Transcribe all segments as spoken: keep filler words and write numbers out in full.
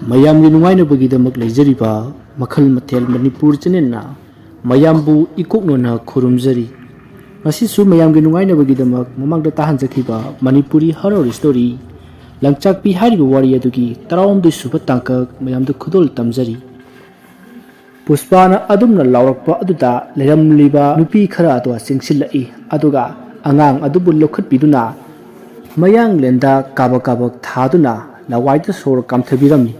ꯃꯌꯥꯝꯒꯤ ꯅꯨꯡꯉꯥꯏꯅꯕꯒꯤꯗꯃꯛ ꯂꯩꯖꯔꯤꯕ ꯃꯈꯜ ꯃꯊꯦꯜ ꯃꯅꯤꯄꯨꯔ ꯆꯦꯅꯦꯜꯅ ꯃꯌꯥꯝꯕꯨ ꯏꯀꯣꯛꯅꯅ ꯈꯨꯔꯨꯝꯖꯔꯤ꯫ ꯉꯁꯤꯁꯨ ꯃꯌꯥꯝꯒꯤ ꯅꯨꯡꯉꯥꯏꯅꯕꯒꯤꯗꯃꯛ ꯃꯃꯥꯡꯗ ꯇꯥꯍꯟꯖꯈꯤꯕ ꯃꯅꯤꯄꯨꯔꯤ ꯍꯔꯣꯔ ꯁ꯭ꯇꯣꯔꯤ ꯂꯪꯆꯥꯛꯄꯤ ꯍꯥꯏꯔꯤꯕ ꯋꯥꯔꯤ ꯑꯗꯨꯒꯤ ꯇꯔꯥꯍꯨꯝꯗꯣꯏ ꯁꯨꯕ ꯇꯥꯡꯀꯛ ꯃꯌꯥꯝꯗ ꯈꯨꯗꯣꯜ ꯇꯝꯖꯔꯤ꯫ ꯄꯨꯁꯄꯥꯅ ꯑꯗꯨꯝꯅ ꯂꯥꯎꯔꯛꯄ ꯑꯗꯨꯗ ꯂꯩꯔꯝꯂꯤꯕ ꯅꯨꯄꯤ ꯈꯔ ꯑꯗꯨ ꯆꯦꯟꯁꯤꯜꯂꯛꯏ, ꯑꯗꯨꯒ ꯑꯉꯥꯡ ꯑꯗꯨꯕꯨ ꯂꯧꯈꯠꯄꯤꯗꯨꯅ ꯃꯌꯥꯡꯂꯦꯟꯗ ꯀꯥꯕꯛ ꯀꯥꯕꯛ ꯊꯥꯗꯨꯅ ꯂꯋꯥꯏꯗ ꯁꯣꯔ ꯀꯥꯝꯊꯕꯤꯔꯝꯃꯤ꯫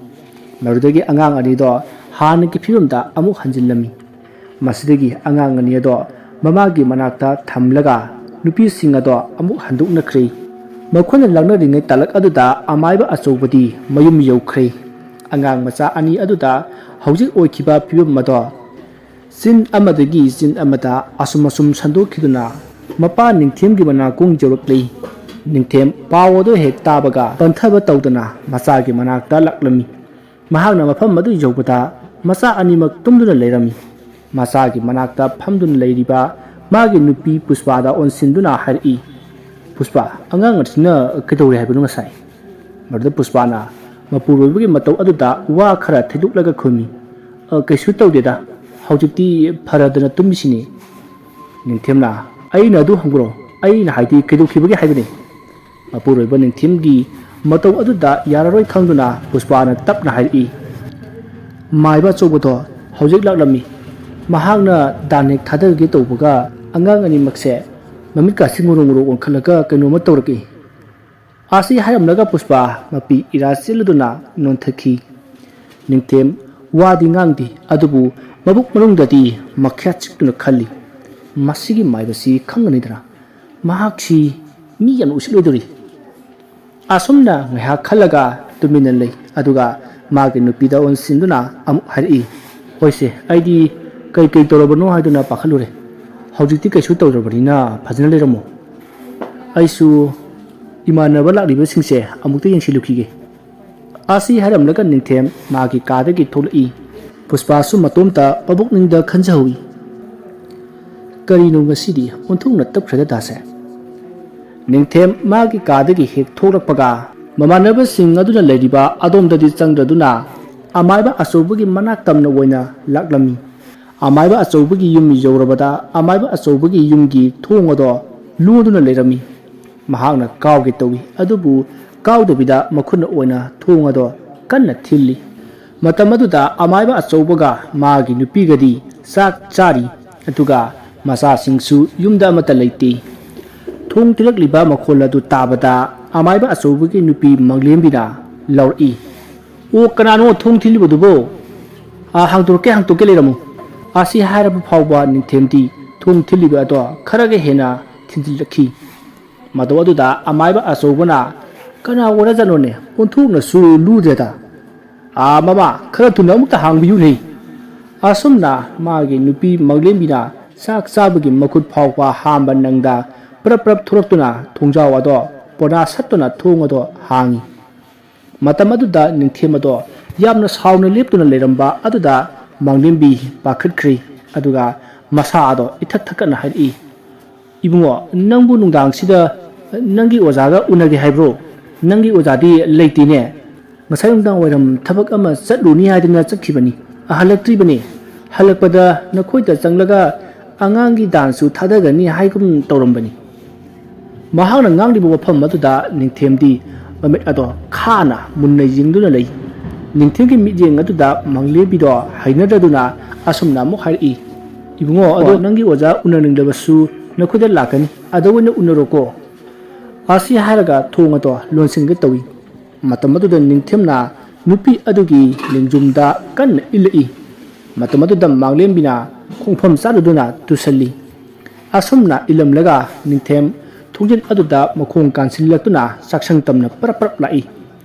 ꯃꯗꯨꯗꯒꯤ ꯑꯉꯥꯡ ꯑꯅꯤꯗꯣ ꯍꯥꯟꯅꯒꯤ ꯐꯤꯕꯝꯗ ꯑꯃꯨꯛ ꯍꯟꯖꯤꯜꯂꯝꯃꯤ꯫ ꯃꯁꯤꯗꯒꯤ ꯑꯉꯥꯡ ꯑꯅꯤ ꯑꯗꯣ ꯃꯃꯥꯒꯤ ꯃꯅꯥꯛꯇ ꯊꯝꯂꯒ ꯅꯨꯄꯤꯁꯤꯡ ꯑꯗꯣ ꯑꯃꯨꯛ ꯍꯟꯗꯣꯛꯅꯈ꯭ꯔꯦ꯫ ꯃꯈꯣꯏꯅ ꯂꯥꯛꯅꯔꯤꯉꯩ ꯇꯥꯂꯛ ꯑꯗꯨꯗ ꯑꯃꯥꯏꯕ ꯑꯆꯧꯕꯗꯤ ꯃꯌꯨꯝ ꯌꯧꯈ꯭ꯔꯦ꯫ ꯑꯉꯥꯡ ꯃꯆꯥ ꯑꯅꯤ ꯑꯗꯨꯗ ꯍꯧꯖꯤꯛ ꯑꯣꯏꯈꯤꯕ ꯐꯤꯕꯝ ꯑꯗꯣ ꯆꯤꯟ ꯑꯃꯗꯒꯤ ꯆꯤꯟ ꯑꯃꯗ ꯑꯁꯨꯝ ꯑꯁꯨꯝ ꯁꯟꯗꯣꯛꯈꯤꯗꯨꯅ ꯃꯄꯥ ꯅꯤꯡꯊꯦꯝꯒꯤ ꯃꯅꯥꯛ ꯀꯣꯡ ꯌꯧꯔꯛꯂꯤ꯫ ꯅꯤꯡꯊꯦꯝ ꯄꯥꯎ ꯑꯗꯨ ꯍꯦꯛ ꯇꯥꯕꯒ ꯄꯟꯊꯕ ꯇꯧꯗꯅ ꯃꯆꯥꯒꯤ ꯃꯅꯥꯛꯇ ꯂꯥꯛꯂꯝꯃꯤ꯫ ꯃꯍꯥꯛꯅ ꯃꯐꯝ ꯑꯗꯨ ꯌꯧꯕꯗ ꯃꯆꯥ ꯑꯅꯤꯃꯛ ꯇꯨꯝꯗꯨꯅ ꯂꯩꯔꯝꯃꯤ꯫ ꯃꯆꯥꯒꯤ ꯃꯅꯥꯛꯇ ꯐꯝꯗꯨꯅ ꯂꯩꯔꯤꯕ ꯃꯥꯒꯤ ꯅꯨꯄꯤ ꯄꯨꯁꯄꯥꯗ ꯑꯣꯟꯁꯤꯟꯗꯨꯅ ꯍꯥꯏꯔꯛꯏ, "ꯄꯨꯁꯄꯥ, ꯑꯉꯥꯡ ꯑꯁꯤꯅ ꯀꯩꯗꯧꯔꯦ ꯍꯥꯏꯕꯅꯣ ꯉꯁꯥꯏ?" ꯃꯗꯨꯗ ꯄꯨꯁꯄꯥꯅ ꯃꯄꯨꯔꯣꯏꯕꯒꯤ ꯃꯇꯧ ꯑꯗꯨꯗ ꯋꯥ ꯈꯔ ꯊꯩꯗꯣꯛꯂꯒ ꯈꯨꯝꯃꯤ, "ꯑ, ꯀꯩꯁꯨ ꯇꯧꯗꯦꯗ, ꯍꯧꯖꯤꯛꯇꯤ ꯐꯔꯗꯅ ꯇꯨꯝꯃꯤꯁꯤꯅꯤ꯫" ꯅꯤꯡꯊꯦꯝꯅ, "ꯑꯩꯅ ꯑꯗꯨ ꯍꯪꯕ꯭ꯔꯣ? ꯑꯩꯅ ꯍꯥꯏꯗꯤ ꯀꯩꯗꯧꯈꯤꯕꯒꯦ ꯍꯥꯏꯕꯅꯤ?" ꯃꯄꯨꯔꯣꯏꯕ ꯅꯤꯡꯊꯦꯝꯒꯤ ꯃꯇꯧ ꯑꯗꯨꯗ ꯌꯥꯔꯔꯣꯏ ꯈꯪꯗꯨꯅ ꯄꯨꯁꯄꯥꯅ ꯇꯞꯅ ꯍꯥꯏꯔꯛꯏ, "ꯃꯥꯏꯕ ꯑꯆꯧꯕꯗꯣ ꯍꯧꯖꯤꯛ ꯂꯥꯛꯂꯝꯃꯤ꯫ ꯃꯍꯥꯛꯅ ꯗꯥꯟ ꯍꯦꯛ ꯊꯥꯗꯔꯒꯦ ꯇꯧꯕꯒ ꯑꯉꯥꯡ ꯑꯅꯤꯃꯛꯁꯦ ꯃꯃꯤꯠꯀꯥꯁꯤ ꯉꯨꯔꯣ ꯉꯨꯔꯣ ꯑꯣꯟꯈꯠꯂꯒ ꯀꯩꯅꯣꯝꯃ ꯇꯧꯔꯛꯏ꯫" ꯑꯁꯤ ꯍꯥꯏꯔꯝꯂꯒ ꯄꯨꯁꯄꯥ ꯃꯄꯤ ꯏꯔꯥ ꯆꯦꯜꯂꯗꯨꯅ ꯅꯣꯟꯊꯈꯤ꯫ ꯅꯤꯡꯊꯦꯝ ꯋꯥꯗꯤ ꯉꯥꯡꯗꯦ, ꯑꯗꯨꯕꯨ ꯃꯕꯨꯛ ꯃꯅꯨꯡꯗꯗꯤ ꯃꯈ꯭ꯌꯥꯠ ꯆꯤꯛꯇꯨꯅ ꯈꯜꯂꯤ, "ꯃꯁꯤꯒꯤ ꯃꯥꯏꯕꯁꯤ ꯈꯪꯒꯅꯤꯗꯅ, ꯃꯍꯥꯛꯁꯤ ꯃꯤ ꯌꯥꯝꯅ ꯎꯁꯤꯠꯂꯣꯏꯗꯧꯔꯤ꯫" ꯑꯁꯨꯝꯅ ꯉꯥꯏꯍꯥꯛ ꯈꯜꯂꯒ ꯇꯨꯃꯤꯟꯅ ꯂꯩ꯫ ꯑꯗꯨꯒ ꯃꯥꯒꯤ ꯅꯨꯄꯤꯗ ꯑꯣꯟꯁꯤꯟꯗꯨꯅ ꯑꯃꯨꯛ ꯍꯥꯏꯔꯛꯏ, "ꯍꯣꯏꯁꯦ, ꯑꯩꯗꯤ ꯀꯩ ꯀꯩ ꯇꯧꯔꯕꯅꯣ ꯍꯥꯏꯗꯨꯅ ꯄꯥꯈꯠꯂꯨꯔꯦ꯫ ꯍꯧꯖꯤꯛꯇꯤ ꯀꯩꯁꯨ ꯇꯧꯗ꯭ꯔꯕꯅꯤꯅ ꯐꯖꯅ ꯂꯩꯔꯝꯃꯣ꯫ ꯑꯩꯁꯨ ꯏꯃꯥꯟꯅꯕ ꯂꯥꯛꯂꯤꯕꯁꯤꯡꯁꯦ ꯑꯃꯨꯛꯇ ꯌꯦꯡꯁꯤꯜꯂꯨꯈꯤꯒꯦ꯫" ꯑꯁꯤ ꯍꯥꯏꯔꯝꯂꯒ ꯅꯤꯡꯊꯦꯝ ꯃꯥꯒꯤ ꯀꯥꯗꯒꯤ ꯊꯣꯛꯂꯛꯏ꯫ ꯄꯨꯁꯄꯥꯁꯨ ꯃꯇꯣꯝꯇ ꯃꯕꯨꯛꯅꯤꯡꯗ ꯈꯟꯖꯍꯧꯏ, "ꯀꯔꯤꯅꯣ ꯉꯁꯤꯗꯤ ꯑꯣꯟꯊꯣꯛꯅ ꯇꯞꯈ꯭ꯔꯦꯗ ꯗꯥꯁꯦ?" ꯅꯤꯡꯊꯦꯝ ꯃꯥꯒꯤ ꯀꯥꯗꯒꯤ ꯍꯦꯛ ꯊꯣꯛꯂꯛꯄꯒ ꯃꯃꯥꯟꯅꯕꯁꯤꯡ ꯑꯗꯨꯅ ꯂꯩꯔꯤꯕ ꯑꯗꯣꯝꯗꯗꯤ ꯆꯪꯗ꯭ꯔꯗꯨꯅ ꯑꯃꯥꯏꯕ ꯑꯆꯧꯕꯒꯤ ꯃꯅꯥꯛ ꯇꯝꯅ ꯑꯣꯏꯅ ꯂꯥꯛꯂꯝꯃꯤ꯫ ꯑꯃꯥꯏꯕ ꯑꯆꯧꯕꯒꯤ ꯌꯨꯝ ꯌꯧꯔꯕꯗ ꯑꯃꯥꯏꯕ ꯑꯆꯧꯕꯒꯤ ꯌꯨꯝꯒꯤ ꯊꯣꯡ ꯑꯗꯣ ꯂꯣꯟꯗꯨꯅ ꯂꯩꯔꯝꯃꯤ꯫ ꯃꯍꯥꯛꯅ ꯀꯥꯎꯒꯦ ꯇꯧꯏ, ꯑꯗꯨꯕꯨ ꯀꯥꯎꯗꯕꯤꯗ ꯃꯈꯨꯠꯅ ꯑꯣꯏꯅ ꯊꯣꯡ ꯑꯗꯣ ꯀꯟꯅ ꯊꯤꯜꯂꯤ꯫ ꯃꯇꯝ ꯑꯗꯨꯗ ꯑꯃꯥꯏꯕ ꯑꯆꯧꯕꯒ ꯃꯥꯒꯤ ꯅꯨꯄꯤꯒꯗꯤ ꯆꯥꯛ ꯆꯥꯔꯤ, ꯑꯗꯨꯒ ꯃꯆꯥꯁꯤꯡꯁꯨ ꯌꯨꯝꯗ ꯑꯃꯠꯇ ꯂꯩꯇꯦ꯫ ꯊꯣꯡ ꯊꯤꯜꯂꯛꯂꯤꯕ ꯃꯈꯣꯜ ꯑꯗꯨ ꯇꯥꯕꯗ ꯑꯃꯥꯏꯕ ꯑꯆꯧꯕꯒꯤ ꯅꯨꯄꯤ ꯃꯪꯂꯦꯝꯕꯤꯅ ꯂꯥꯎꯔꯛꯏ, "ꯑꯣ, ꯀꯅꯥꯅꯣ ꯊꯣꯡ ꯊꯤꯜꯂꯤꯕꯗꯨꯕꯣ? ꯑꯥ, ꯍꯥꯡꯗꯣꯔꯛꯀꯦ, ꯍꯥꯡꯗꯣꯛꯀꯦ ꯂꯩꯔꯝꯃꯨ꯫" ꯑꯁꯤ ꯍꯥꯏꯔꯕ ꯐꯥꯎꯕ ꯅꯤꯡꯊꯦꯝꯗꯤ ꯊꯣꯡ ꯊꯤꯜꯂꯤꯕ ꯑꯗꯣ ꯈꯔꯒ ꯍꯦꯟꯅ ꯊꯤꯟꯖꯤꯜꯂꯛꯈꯤ꯫ ꯃꯇꯧ ꯑꯗꯨꯗ ꯑꯃꯥꯏꯕ ꯑꯆꯧꯕꯅ, "ꯀꯅꯥ ꯑꯣꯏꯔꯖꯥꯠꯅꯣꯅꯦ? ꯑꯣꯟꯊꯣꯛꯅꯁꯨ ꯂꯨꯗ꯭ꯔꯦꯗ꯫ ꯑꯥ, ꯃꯃꯥ, ꯈꯔ ꯊꯨꯅ ꯑꯃꯨꯛꯇ ꯍꯥꯡꯕꯤꯌꯨꯅꯦ꯫" ꯑꯁꯨꯝꯅ ꯃꯥꯒꯤ ꯅꯨꯄꯤ ꯃꯪꯂꯦꯝꯕꯤꯅ ꯆꯥꯛ ꯆꯥꯕꯒꯤ ꯃꯈꯨꯠ ꯐꯥꯎꯕ ꯍꯥꯝꯕ ꯅꯪꯗ ꯄ꯭ꯔꯞ ꯄ꯭ꯔꯞ ꯊꯣꯔꯛꯇꯨꯅ ꯊꯣꯡꯖꯥꯎ ꯑꯗꯣ ꯄꯣꯅꯥ ꯁꯠꯇꯨꯅ ꯊꯣꯡ ꯑꯗꯣ ꯍꯥꯡꯉꯤ꯫ ꯃꯇꯝ ꯑꯗꯨꯗ ꯅꯤꯡꯊꯦꯝ ꯑꯗꯣ ꯌꯥꯝꯅ ꯁꯥꯎꯅ ꯂꯦꯞꯇꯨꯅ ꯂꯩꯔꯝꯕ ꯑꯗꯨꯗ ꯃꯪꯂꯦꯝꯕꯤ ꯄꯥꯈꯠꯈ꯭ꯔꯤ, ꯑꯗꯨꯒ ꯃꯁꯥ ꯑꯗꯣ ꯏꯊꯛ ꯊꯛꯀꯠꯅ ꯍꯥꯏꯔꯛꯏ, "ꯏꯕꯨꯡꯉꯣ, ꯅꯪꯕꯨ ꯅꯨꯡꯗꯥꯡꯁꯤꯗ ꯅꯪꯒꯤ ꯑꯣꯖꯥꯒ ꯎꯅꯒꯦ ꯍꯥꯏꯕ꯭ꯔꯣ? ꯅꯪꯒꯤ ꯑꯣꯖꯥꯗꯤ ꯂꯩꯇꯦꯅꯦ꯫ ꯉꯁꯥꯏ ꯅꯨꯡꯗꯥꯡ ꯋꯥꯏꯔꯝ ꯊꯕꯛ ꯑꯃ ꯆꯠꯂꯨꯅꯤ ꯍꯥꯏꯗꯅ ꯆꯠꯈꯤꯕꯅꯤ, ꯍꯜꯂꯛꯇ꯭ꯔꯤꯕꯅꯤ꯫ ꯍꯜꯂꯛꯄꯗ ꯅꯈꯣꯏꯗ ꯆꯪꯂꯒ ꯑꯉꯥꯡꯒꯤ ꯗꯥꯟꯁꯁꯨ ꯊꯥꯗꯒꯅꯤ ꯍꯥꯏꯒꯨꯝ ꯇꯧꯔꯝꯕꯅꯤ꯫" ꯃꯍꯥꯛꯅ ꯉꯥꯡꯂꯤꯕ ꯋꯥꯐꯝ ꯑꯗꯨꯗ ꯅꯤꯡꯊꯦꯝꯗꯤ ꯃꯃꯤꯠ ꯑꯗꯣ ꯈꯥꯅ ꯃꯨꯟꯅ ꯌꯦꯡꯗꯨꯅ ꯂꯩ꯫ ꯅꯤꯡꯊꯦꯝꯒꯤ ꯃꯤꯠꯌꯦꯡ ꯑꯗꯨꯗ ꯃꯪꯂꯦꯝꯕꯤꯗꯣ ꯍꯩꯅꯗ꯭ꯔꯗꯨꯅ ꯑꯁꯨꯝꯅ ꯑꯃꯨꯛ ꯍꯥꯏꯔꯛꯏ, "ꯏꯕꯨꯡꯉꯣ, ꯑꯗꯣ ꯅꯪꯒꯤ ꯑꯣꯖꯥ ꯎꯅꯅꯤꯡꯂꯕꯁꯨ ꯅꯈꯣꯏꯗ ꯂꯥꯛꯀꯅꯤ, ꯑꯗ ꯑꯣꯏꯅ ꯎꯅꯔꯣꯀꯣ꯫" ꯑꯁꯤ ꯍꯥꯏꯔꯒ ꯊꯣꯡ ꯑꯗꯣ ꯂꯣꯟꯁꯤꯟꯒꯦ ꯇꯧꯏ꯫ ꯃꯇꯝ ꯑꯗꯨꯗ ꯅꯤꯡꯊꯦꯝꯅ ꯅꯨꯄꯤ ꯑꯗꯨꯒꯤ ꯂꯦꯡꯖꯨꯝꯗ ꯀꯟꯅ ꯏꯜꯂꯛꯏ꯫ ꯃꯇꯝ ꯑꯗꯨꯗ ꯃꯥꯡꯂꯦꯝꯕꯤꯅ ꯈꯣꯡꯐꯝ ꯆꯥꯔꯨꯗꯨꯅ ꯇꯨꯁꯜꯂꯤ꯫ ꯑꯁꯨꯝꯅ ꯏꯜꯂꯝꯂꯒ ꯅꯤꯡꯊꯦꯝ ꯊꯣꯡꯖꯤꯟ ꯑꯗꯨꯗ ꯃꯈꯣꯡ ꯀꯥꯟꯁꯤꯜꯂꯛꯇꯨꯅ ꯆꯥꯛꯁꯪ ꯇꯝꯅ ꯄꯔꯞ ꯄꯔꯞ ꯂꯥꯛꯏ꯫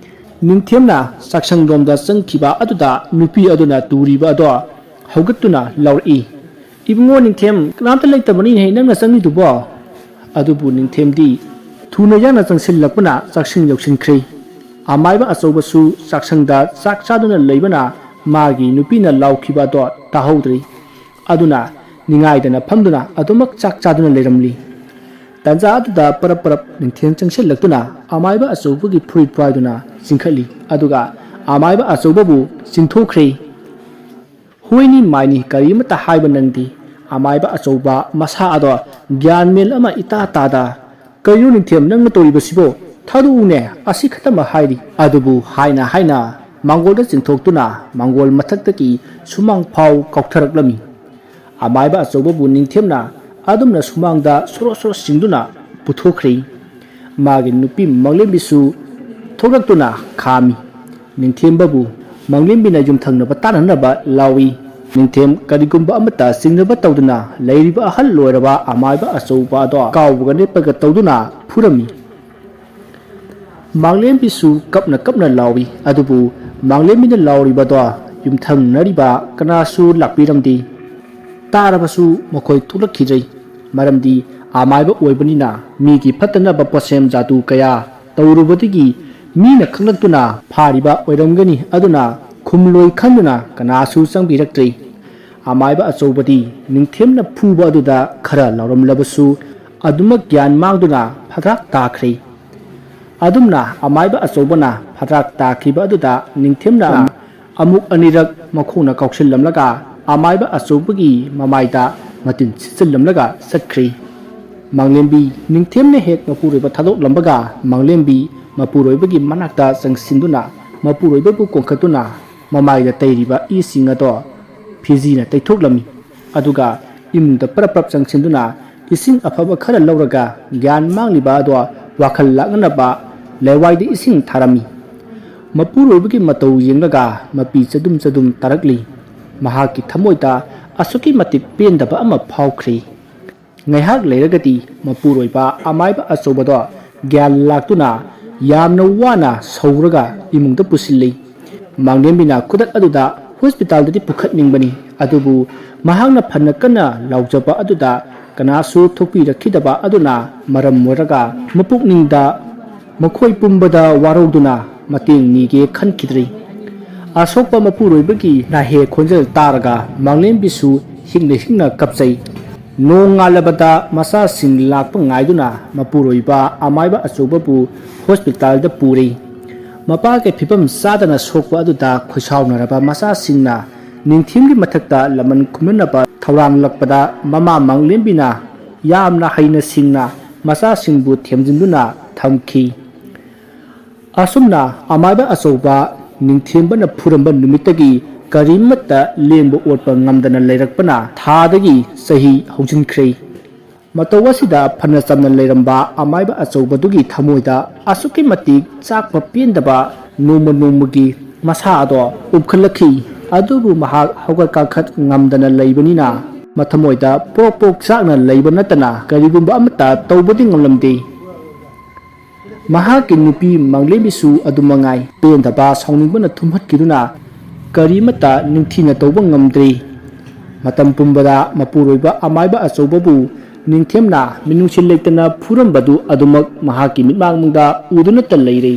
ꯅꯤꯡꯊꯦꯝꯅ ꯆꯥꯛꯁꯪꯂꯣꯝꯗ ꯆꯪꯈꯤꯕ ꯑꯗꯨꯗ ꯅꯨꯄꯤ ꯑꯗꯨꯅ ꯇꯨꯔꯤꯕ ꯑꯗꯣ ꯍꯧꯒꯠꯇꯨꯅ ꯂꯥꯎꯔꯛꯏ, "ꯏꯕꯨꯡꯉꯣ ꯅꯤꯡꯊꯦꯝ, ꯀꯅꯥꯝꯇ ꯂꯩꯇꯕꯅꯤꯅꯦꯍꯦ ꯅꯪꯅ ꯆꯪꯂꯤꯗꯨꯕꯣ?" ꯑꯗꯨꯕꯨ ꯅꯤꯡꯊꯦꯝꯗꯤ ꯊꯨꯅ ꯌꯥꯡꯅ ꯆꯪꯁꯤꯜꯂꯛꯄꯅ ꯆꯥꯛꯁꯪ ꯌꯧꯁꯤꯟꯈ꯭ꯔꯦ꯫ ꯑꯃꯥꯏꯕ ꯑꯆꯧꯕꯁꯨ ꯆꯥꯛꯁꯪꯗ ꯆꯥꯛ ꯆꯥꯗꯨꯅ ꯂꯩꯕꯅ ꯃꯥꯒꯤ ꯅꯨꯄꯤꯅ ꯂꯥꯎꯈꯤꯕ ꯑꯗꯣ ꯇꯥꯍꯧꯗ꯭ꯔꯤ꯫ ꯑꯗꯨꯅ ꯅꯤꯡꯉꯥꯏꯗꯅ ꯐꯝꯗꯨꯅ ꯑꯗꯨꯃꯛ ꯆꯥꯛ ꯆꯥꯗꯨꯅ ꯂꯩꯔꯝꯂꯤ꯫ ꯇꯥꯟꯖꯥ ꯑꯗꯨꯗ ꯄꯔꯞ ꯄꯔꯞ ꯅꯤꯡꯊꯦꯝ ꯆꯪꯁꯤꯜꯂꯛꯇꯨꯅ ꯑꯃꯥꯏꯕ ꯑꯆꯧꯕꯒꯤ ꯐꯨꯔꯤꯠ ꯄꯥꯏꯗꯨꯅ ꯆꯤꯡꯈꯠꯂꯤ꯫ ꯑꯗꯨꯒ ꯑꯃꯥꯏꯕ ꯑꯆꯧꯕꯕꯨ ꯆꯤꯡꯊꯣꯛꯈ꯭ꯔꯦ꯫ "ꯍꯣꯏꯅꯤ ꯃꯥꯏꯅꯤ, ꯀꯔꯤꯃꯠꯇ ꯍꯥꯏꯕ ꯅꯪꯗꯦ?" ꯑꯃꯥꯏꯕ ꯑꯆꯧꯕ ꯃꯁꯥ ꯑꯗꯣ ꯒ꯭ꯌꯥꯟ ꯃꯦꯟ ꯑꯃ ꯏꯇꯥ ꯇꯥꯗ, "ꯀꯩꯅꯣ ꯅꯤꯡꯊꯦꯝ, ꯅꯪꯅ ꯇꯧꯔꯤꯕꯁꯤꯕꯣ? ꯊꯥꯗꯣꯛꯎꯅꯦ, ꯑꯁꯤ ꯈꯛꯇꯃꯛ ꯍꯥꯏꯔꯤ!" ꯑꯗꯨꯕꯨ ꯍꯥꯏꯅ ꯍꯥꯏꯅ ꯃꯥꯡꯒꯣꯜꯗ ꯆꯤꯡꯊꯣꯛꯇꯨꯅ ꯃꯥꯡꯒꯣꯜ ꯃꯊꯛꯇꯒꯤ ꯁꯨꯃꯥꯡ ꯐꯥꯎ ꯀꯥꯎꯊꯔꯛꯂꯝꯃꯤ꯫ ꯑꯃꯥꯏꯕ ꯑꯆꯧꯕꯕꯨ ꯅꯤꯡꯊꯦꯝꯅ ꯑꯗꯨꯝꯅ ꯁꯨꯃꯥꯡꯗ ꯁꯣꯔꯣ ꯁꯣꯔꯣ ꯆꯤꯡꯗꯨꯅ ꯄꯨꯊꯣꯛꯈ꯭ꯔꯦ꯫ ꯃꯥꯒꯤ ꯅꯨꯄꯤ ꯃꯥꯡꯂꯦꯝꯕꯤꯁꯨ ꯊꯣꯛꯂꯛꯇꯨꯅ ꯈꯥꯝꯃꯤ꯫ ꯅꯤꯡꯊꯦꯝꯕꯕꯨ ꯃꯥꯡꯂꯦꯝꯕꯤꯅ ꯌꯨꯝꯊꯪꯅꯕ ꯇꯥꯟꯅꯅꯕ ꯂꯥꯎꯏ꯫ ꯅꯤꯡꯊꯦꯝ ꯀꯔꯤꯒꯨꯝꯕ ꯑꯃꯠꯇ ꯆꯤꯡꯅꯕ ꯇꯧꯗꯅ ꯂꯩꯔꯤꯕ ꯑꯍꯜ ꯑꯣꯏꯔꯕ ꯑꯃꯥꯏꯕ ꯑꯆꯧꯕ ꯑꯗꯣ ꯀꯥꯎꯕꯒ ꯅꯦꯠꯄꯒ ꯇꯧꯗꯨꯅ ꯐꯨꯔꯝꯃꯤ꯫ ꯃꯥꯡꯂꯦꯝꯕꯤꯁꯨ ꯀꯞꯅ ꯀꯞꯅ ꯂꯥꯎꯏ꯫ ꯑꯗꯨꯕꯨ ꯃꯥꯡꯂꯦꯝꯕꯤꯅ ꯂꯥꯎꯔꯤꯕꯗꯣ ꯌꯨꯝꯊꯪꯅꯔꯤꯕ ꯀꯅꯥꯁꯨ ꯂꯥꯛꯄꯤꯔꯝꯗꯦ꯫ ꯇꯥꯔꯕꯁꯨ ꯃꯈꯣꯏ ꯊꯣꯛꯂꯛꯈꯤꯗ꯭ꯔꯦ꯫ ꯃꯔꯝꯗꯤ ꯑꯃꯥꯏꯕ ꯑꯣꯏꯕꯅꯤꯅ ꯃꯤꯒꯤ ꯐꯠꯇꯅꯕ ꯄꯣꯠꯁꯦꯝ ꯖꯥꯗꯨ ꯀꯌꯥ ꯇꯧꯔꯨꯕꯗꯒꯤ ꯃꯤꯅ ꯈꯪꯂꯛꯇꯨꯅ ꯐꯥꯔꯤꯕ ꯑꯣꯏꯔꯝꯒꯅꯤ꯫ ꯑꯗꯨꯅ ꯈꯨꯝꯂꯣꯏ ꯈꯟꯗꯨꯅ ꯀꯅꯥꯁꯨ ꯆꯪꯕꯤꯔꯛꯇ꯭ꯔꯦ꯫ ꯑꯃꯥꯏꯕ ꯑꯆꯧꯕꯗꯤ ꯅꯤꯡꯊꯦꯝꯅ ꯐꯨꯕ ꯑꯗꯨꯗ ꯈꯔ ꯂꯥꯎꯔꯝꯂꯕꯁꯨ ꯑꯗꯨꯃꯛ ꯒ꯭ꯌꯥꯟ ꯃꯥꯡꯗꯨꯅ ꯐꯗ꯭ꯔꯥꯛ ꯇꯥꯈ꯭ꯔꯦ꯫ ꯑꯗꯨꯝꯅ ꯑꯃꯥꯏꯕ ꯑꯆꯧꯕꯅ ꯐꯗ꯭ꯔꯥꯛ ꯇꯥꯈꯤꯕ ꯑꯗꯨꯗ ꯅꯤꯡꯊꯦꯝꯅ ꯑꯃꯨꯛ ꯑꯅꯤꯔꯛ ꯃꯈꯣꯡꯅ ꯀꯥꯎꯁꯤꯜꯂꯝꯂꯒ ꯑꯃꯥꯏꯕ ꯑꯆꯧꯕꯒꯤ ꯃꯃꯥꯏꯗ ꯃꯇꯤꯟ ꯁꯤꯠꯆꯤꯜꯂꯝꯂꯒ ꯆꯠꯈ꯭ꯔꯦ꯫ ꯃꯥꯡꯂꯦꯝꯕꯤ ꯅꯤꯡꯊꯦꯝꯅ ꯍꯦꯛ ꯃꯄꯨꯔꯣꯏꯕ ꯊꯥꯗꯣꯛꯂꯝꯕꯒ ꯃꯥꯡꯂꯦꯝꯕꯤ ꯃꯄꯨꯔꯣꯏꯕꯒꯤ ꯃꯅꯥꯛꯇ ꯆꯪꯁꯤꯟꯗꯨꯅ ꯃꯄꯨꯔꯣꯏꯕꯕꯨ ꯀꯣꯟꯈꯠꯇꯨꯅ ꯃꯃꯥꯏꯗ ꯇꯩꯔꯤꯕ ꯏꯁꯤꯡ ꯑꯗꯣ ꯐꯤꯖꯤꯅ ꯇꯩꯊꯣꯛꯂꯝꯃꯤ꯫ ꯑꯗꯨꯒ ꯏꯃꯨꯡꯗ ꯄꯔꯞ ꯄꯔꯞ ꯆꯪꯁꯤꯟꯗꯨꯅ ꯏꯁꯤꯡ ꯑꯐꯕ ꯈꯔ ꯂꯧꯔꯒ ꯒ꯭ꯌꯥꯟ ꯃꯥꯡꯂꯤꯕ ꯑꯗꯣ ꯋꯥꯈꯜ ꯂꯥꯛꯅꯅꯕ ꯂꯥꯏꯋꯥꯏꯗ ꯏꯁꯤꯡ ꯊꯥꯔꯝꯃꯤ꯫ ꯃꯄꯨꯔꯣꯏꯕꯒꯤ ꯃꯇꯧ ꯌꯦꯡꯂꯒ ꯃꯄꯤ ꯆꯗꯨꯝ ꯆꯗꯨꯝ ꯇꯥꯔꯛꯂꯤ꯫ ꯃꯍꯥꯛꯀꯤ ꯊꯃꯣꯏꯗ ꯑꯁꯨꯛꯀꯤ ꯃꯇꯤꯛ ꯄꯦꯟꯗꯕ ꯑꯃ ꯐꯥꯎꯈ꯭ꯔꯦ꯫ ꯉꯥꯏꯍꯥꯛ ꯂꯩꯔꯒꯗꯤ ꯃꯄꯨꯔꯣꯏꯕ ꯑꯃꯥꯏꯕ ꯑꯆꯧꯕꯗꯣ ꯒ꯭ꯌꯥꯟ ꯂꯥꯛꯇꯨꯅ ꯌꯥꯝꯅ ꯋꯥꯅ ꯁꯧꯔꯒ ꯏꯃꯨꯡꯗ ꯄꯨꯁꯤꯜꯂꯤ꯫ ꯃꯥꯡꯂꯦꯝꯕꯤꯅ ꯈꯨꯗꯛ ꯑꯗꯨꯗ ꯍꯣꯁꯄꯤꯇꯥꯜꯗꯗꯤ ꯄꯨꯈꯠꯅꯤꯡꯕꯅꯤ, ꯑꯗꯨꯕꯨ ꯃꯍꯥꯛꯅ ꯐꯅ ꯀꯟꯅ ꯂꯥꯎꯖꯕ ꯑꯗꯨꯗ ꯀꯅꯥꯁꯨ ꯊꯣꯛꯄꯤꯔꯛꯈꯤꯗꯕ ꯑꯗꯨꯅ ꯃꯔꯝ ꯑꯣꯏꯔꯒ ꯃꯄꯨꯛꯅꯤꯡꯗ ꯃꯈꯣꯏ ꯄꯨꯝꯕꯗ ꯋꯥꯔꯧꯗꯨꯅ ꯃꯇꯦꯡ ꯅꯤꯒꯦ ꯈꯟꯈꯤꯗ꯭ꯔꯤ꯫ ꯑꯁꯣꯛꯄ ꯃꯄꯨꯔꯣꯏꯕꯒꯤ ꯅꯥꯍꯦ ꯈꯣꯟꯖꯦꯜ ꯇꯥꯔꯒ ꯃꯥꯡꯂꯦꯝꯕꯤꯁꯨ ꯍꯤꯡꯅ ꯍꯤꯡꯅ ꯀꯞꯆꯩ꯫ ꯅꯣꯡꯉꯥꯜꯂꯕꯗ ꯃꯆꯥꯁꯤꯡ ꯂꯥꯛꯄ ꯉꯥꯏꯗꯨꯅ ꯃꯄꯨꯔꯣꯏꯕ ꯑꯃꯥꯏꯕ ꯑꯆꯧꯕꯕꯨ ꯍꯣꯁꯄꯤꯇꯥꯜꯗ ꯄꯨꯔꯦ꯫ ꯃꯄꯥꯒꯤ ꯐꯤꯕꯝ ꯆꯥꯗꯅ ꯁꯣꯛꯄ ꯑꯗꯨꯗ ꯈꯣꯏꯁꯥꯎꯅꯔꯕ ꯃꯆꯥꯁꯤꯡꯅ ꯅꯤꯡꯊꯦꯝꯒꯤ ꯃꯊꯛꯇ ꯂꯃꯟ ꯈꯨꯝꯅꯅꯕ ꯊꯧꯔꯥꯡꯂꯛꯄꯗ ꯃꯃꯥ ꯃꯪꯂꯦꯝꯕꯤꯅ ꯌꯥꯝꯅ ꯍꯩꯅ ꯁꯤꯡꯅ ꯃꯆꯥꯁꯤꯡꯕꯨ ꯊꯦꯝꯖꯤꯟꯗꯨꯅ ꯊꯝꯈꯤ꯫ ꯑꯁꯨꯝꯅ ꯑꯃꯥꯏꯕ ꯑꯆꯧꯕ ꯅꯤꯡꯊꯦꯝꯕꯅ ꯐꯨꯔꯝꯕ ꯅꯨꯃꯤꯠꯇꯒꯤ ꯀꯔꯤꯃꯠꯇ ꯂꯦꯡꯕ ꯑꯣꯠꯄ ꯉꯝꯗꯅ ꯂꯩꯔꯛꯄꯅ ꯊꯥꯗꯒꯤ ꯆꯍꯤ ꯍꯧꯖꯤꯟꯈ꯭ꯔꯦ꯫ ꯃꯇꯧ ꯑꯁꯤꯗ ꯐꯅ ꯆꯝꯅ ꯂꯩꯔꯝꯕ ꯑꯃꯥꯏꯕ ꯑꯆꯧꯕꯗꯨꯒꯤ ꯊꯃꯣꯏꯗ ꯑꯁꯨꯛꯀꯤ ꯃꯇꯤꯛ ꯆꯥꯛꯄ ꯄꯦꯟꯗꯕ ꯅꯣꯡꯃ ꯅꯣꯡꯃꯒꯤ ꯃꯁꯥ ꯑꯗꯣ ꯎꯞꯈꯠꯂꯛꯈꯤ꯫ ꯑꯗꯨꯕꯨ ꯃꯍꯥꯛ ꯍꯧꯒꯠ ꯀꯥꯡꯈꯠ ꯉꯝꯗꯅ ꯂꯩꯕꯅꯤꯅ ꯃꯊꯃꯣꯏꯗ ꯄ꯭ꯔꯣꯛ ꯄ꯭ꯔꯣꯛ ꯆꯥꯛꯅ ꯂꯩꯕ ꯅꯠꯇꯅ ꯀꯔꯤꯒꯨꯝꯕ ꯑꯃꯠꯇ ꯇꯧꯕꯗꯤ ꯉꯝꯂꯝꯗꯦ꯫ ꯃꯍꯥꯛꯀꯤ ꯅꯨꯄꯤ ꯃꯪꯂꯦꯝꯕꯤꯁꯨ ꯑꯗꯨ ꯃꯉꯥꯏ꯫ ꯄꯦꯟꯗꯕ ꯁꯥꯎꯅꯤꯡꯕꯅ ꯊꯨꯝꯍꯠꯈꯤꯗꯨꯅ ꯀꯔꯤꯃꯠꯇ ꯅꯤꯡꯊꯤꯅ ꯇꯧꯕ ꯉꯝꯗ꯭ꯔꯤ꯫ ꯃꯇꯝ ꯄꯨꯝꯕꯗ ꯃꯄꯨꯔꯣꯏꯕ ꯑꯃꯥꯏꯕ ꯑꯆꯧꯕꯕꯨ ꯅꯤꯡꯊꯦꯝꯅ ꯃꯤꯅꯨꯡꯁꯤ ꯂꯩꯇꯅ ꯐꯨꯔꯝꯕꯗꯨ ꯑꯗꯨꯃꯛ ꯃꯍꯥꯛꯀꯤ ꯃꯤꯠꯃꯥꯡꯗ ꯎꯗꯨꯅꯇ ꯂꯩꯔꯦ꯫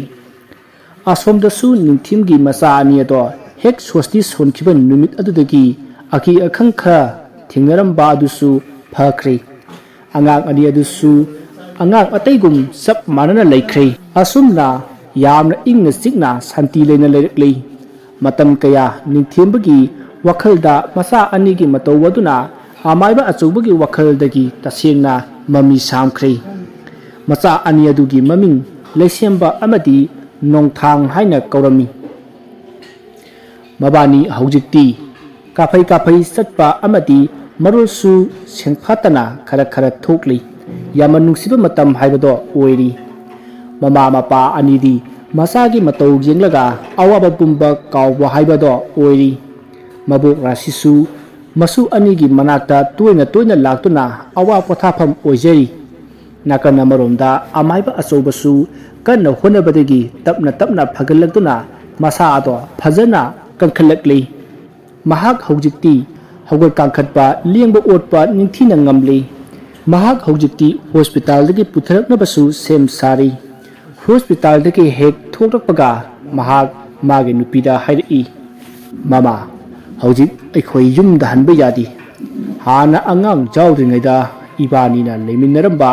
ꯑꯁꯣꯝꯗꯁꯨ ꯅꯤꯡꯊꯦꯝꯒꯤ ꯃꯆꯥ ꯑꯅꯤ ꯑꯗꯣ ꯍꯦꯛ ꯁꯣꯁꯇꯤ ꯁꯣꯟꯈꯤꯕ ꯅꯨꯃꯤꯠ ꯑꯗꯨꯗꯒꯤ ꯑꯀꯤ ꯑꯈꯪ ꯈꯔ ꯊꯦꯡꯅꯔꯝꯕ ꯑꯗꯨꯁꯨ ꯐꯈ꯭ꯔꯦ꯫ ꯑꯉꯥꯡ ꯑꯅꯤ ꯑꯗꯨꯁꯨ ꯑꯉꯥꯡ ꯑꯇꯩꯒꯨꯝ ꯆꯞ ꯃꯥꯟꯅꯅ ꯂꯩꯈ꯭ꯔꯦ꯫ ꯑꯁꯨꯝꯅ ꯌꯥꯝꯅ ꯏꯪꯅ ꯆꯤꯛꯅ ꯁꯥꯟꯇꯤ ꯂꯩꯅ ꯂꯩꯔꯛꯂꯤ꯫ ꯃꯇꯝ ꯀꯌꯥ ꯅꯤꯡꯊꯦꯝꯕꯒꯤ ꯋꯥꯈꯜꯗ ꯃꯆꯥ ꯑꯅꯤꯒꯤ ꯃꯇꯧ ꯑꯗꯨꯅ ꯑꯃꯥꯏꯕ ꯑꯆꯧꯕꯒꯤ ꯋꯥꯈꯜꯗꯒꯤ ꯇꯁꯦꯡꯅ ꯃꯃꯤ ꯁꯥꯝꯈ꯭ꯔꯦ꯫ ꯃꯆꯥ ꯑꯅꯤ ꯑꯗꯨꯒꯤ ꯃꯃꯤꯡ ꯂꯩꯁꯦꯝꯕ ꯑꯃꯗꯤ ꯅꯣꯡꯊꯥꯡ ꯍꯥꯏꯅ ꯀꯧꯔꯝꯃꯤ꯫ ꯃꯕꯥꯅꯤ ꯍꯧꯖꯤꯛꯇꯤ ꯀꯥꯐꯩ ꯀꯥꯐꯩ ꯆꯠꯄ ꯑꯃꯗꯤ ꯃꯔꯣꯜꯁꯨ ꯁꯦꯡꯐꯥꯠꯇꯅ ꯈꯔ ꯈꯔ ꯊꯣꯛꯂꯤ꯫ ꯌꯥꯝꯅ ꯅꯨꯡꯁꯤꯕ ꯃꯇꯝ ꯍꯥꯏꯕꯗꯣ ꯑꯣꯏꯔꯤ꯫ ꯃꯃꯥ ꯃꯄꯥ ꯑꯅꯤꯗꯤ ꯃꯆꯥꯒꯤ ꯃꯇꯧ ꯌꯦꯡꯂꯒ ꯑꯋꯥꯕ ꯄꯨꯝꯕ ꯀꯥꯎꯕ ꯍꯥꯏꯕꯗꯣ ꯑꯣꯏꯔꯤ꯫ ꯃꯕꯣꯛ ꯔꯥꯁꯤꯁꯨ ꯃꯁꯨ ꯑꯅꯤꯒꯤ ꯃꯅꯥꯛꯇ ꯇꯣꯏꯅ ꯇꯣꯏꯅ ꯂꯥꯛꯇꯨꯅ ꯑꯋꯥ ꯄꯣꯊꯥꯐꯝ ꯑꯣꯏꯖꯔꯤ꯫ ꯅꯥꯀꯟ ꯑꯃꯔꯣꯝꯗ ꯑꯃꯥꯏꯕ ꯑꯆꯧꯕꯁꯨ ꯀꯟꯅ ꯍꯣꯠꯅꯕꯗꯒꯤ ꯇꯞꯅ ꯇꯞꯅ ꯐꯒꯠꯂꯛꯇꯨꯅ ꯃꯁꯥ ꯑꯗꯣ ꯐꯖꯅ ꯀꯟꯈꯠꯂꯛꯂꯤ꯫ ꯃꯍꯥꯛ ꯍꯧꯖꯤꯛꯇꯤ ꯍꯧꯒꯠ ꯀꯥꯡꯈꯠꯄ, ꯂꯦꯡꯕ ꯑꯣꯠꯄ ꯅꯤꯡꯊꯤꯅ ꯉꯝꯂꯤ꯫ ꯃꯍꯥꯛ ꯍꯧꯖꯤꯛꯇꯤ ꯍꯣꯁꯄꯤꯇꯥꯜꯗꯒꯤ ꯄꯨꯊꯔꯛꯅꯕꯁꯨ ꯁꯦꯝ ꯁꯥꯔꯤ꯫ ꯍꯣꯁꯄꯤꯇꯥꯜꯗꯒꯤ ꯍꯦꯛ ꯊꯣꯛꯂꯛꯄꯒ ꯃꯍꯥꯛ ꯃꯥꯒꯤ ꯅꯨꯄꯤꯗ ꯍꯥꯏꯔꯛꯏ, "ꯃꯃꯥ, ꯍꯧꯖꯤꯛ ꯑꯩꯈꯣꯏ ꯌꯨꯝꯗ ꯍꯟꯕ ꯌꯥꯗꯦ꯫ ꯍꯥꯟꯅ ꯑꯉꯥꯡ ꯌꯥꯎꯗ꯭ꯔꯤꯉꯩꯗ ꯏꯕꯥꯅꯤꯅ ꯂꯩꯃꯤꯟꯅꯔꯝꯕ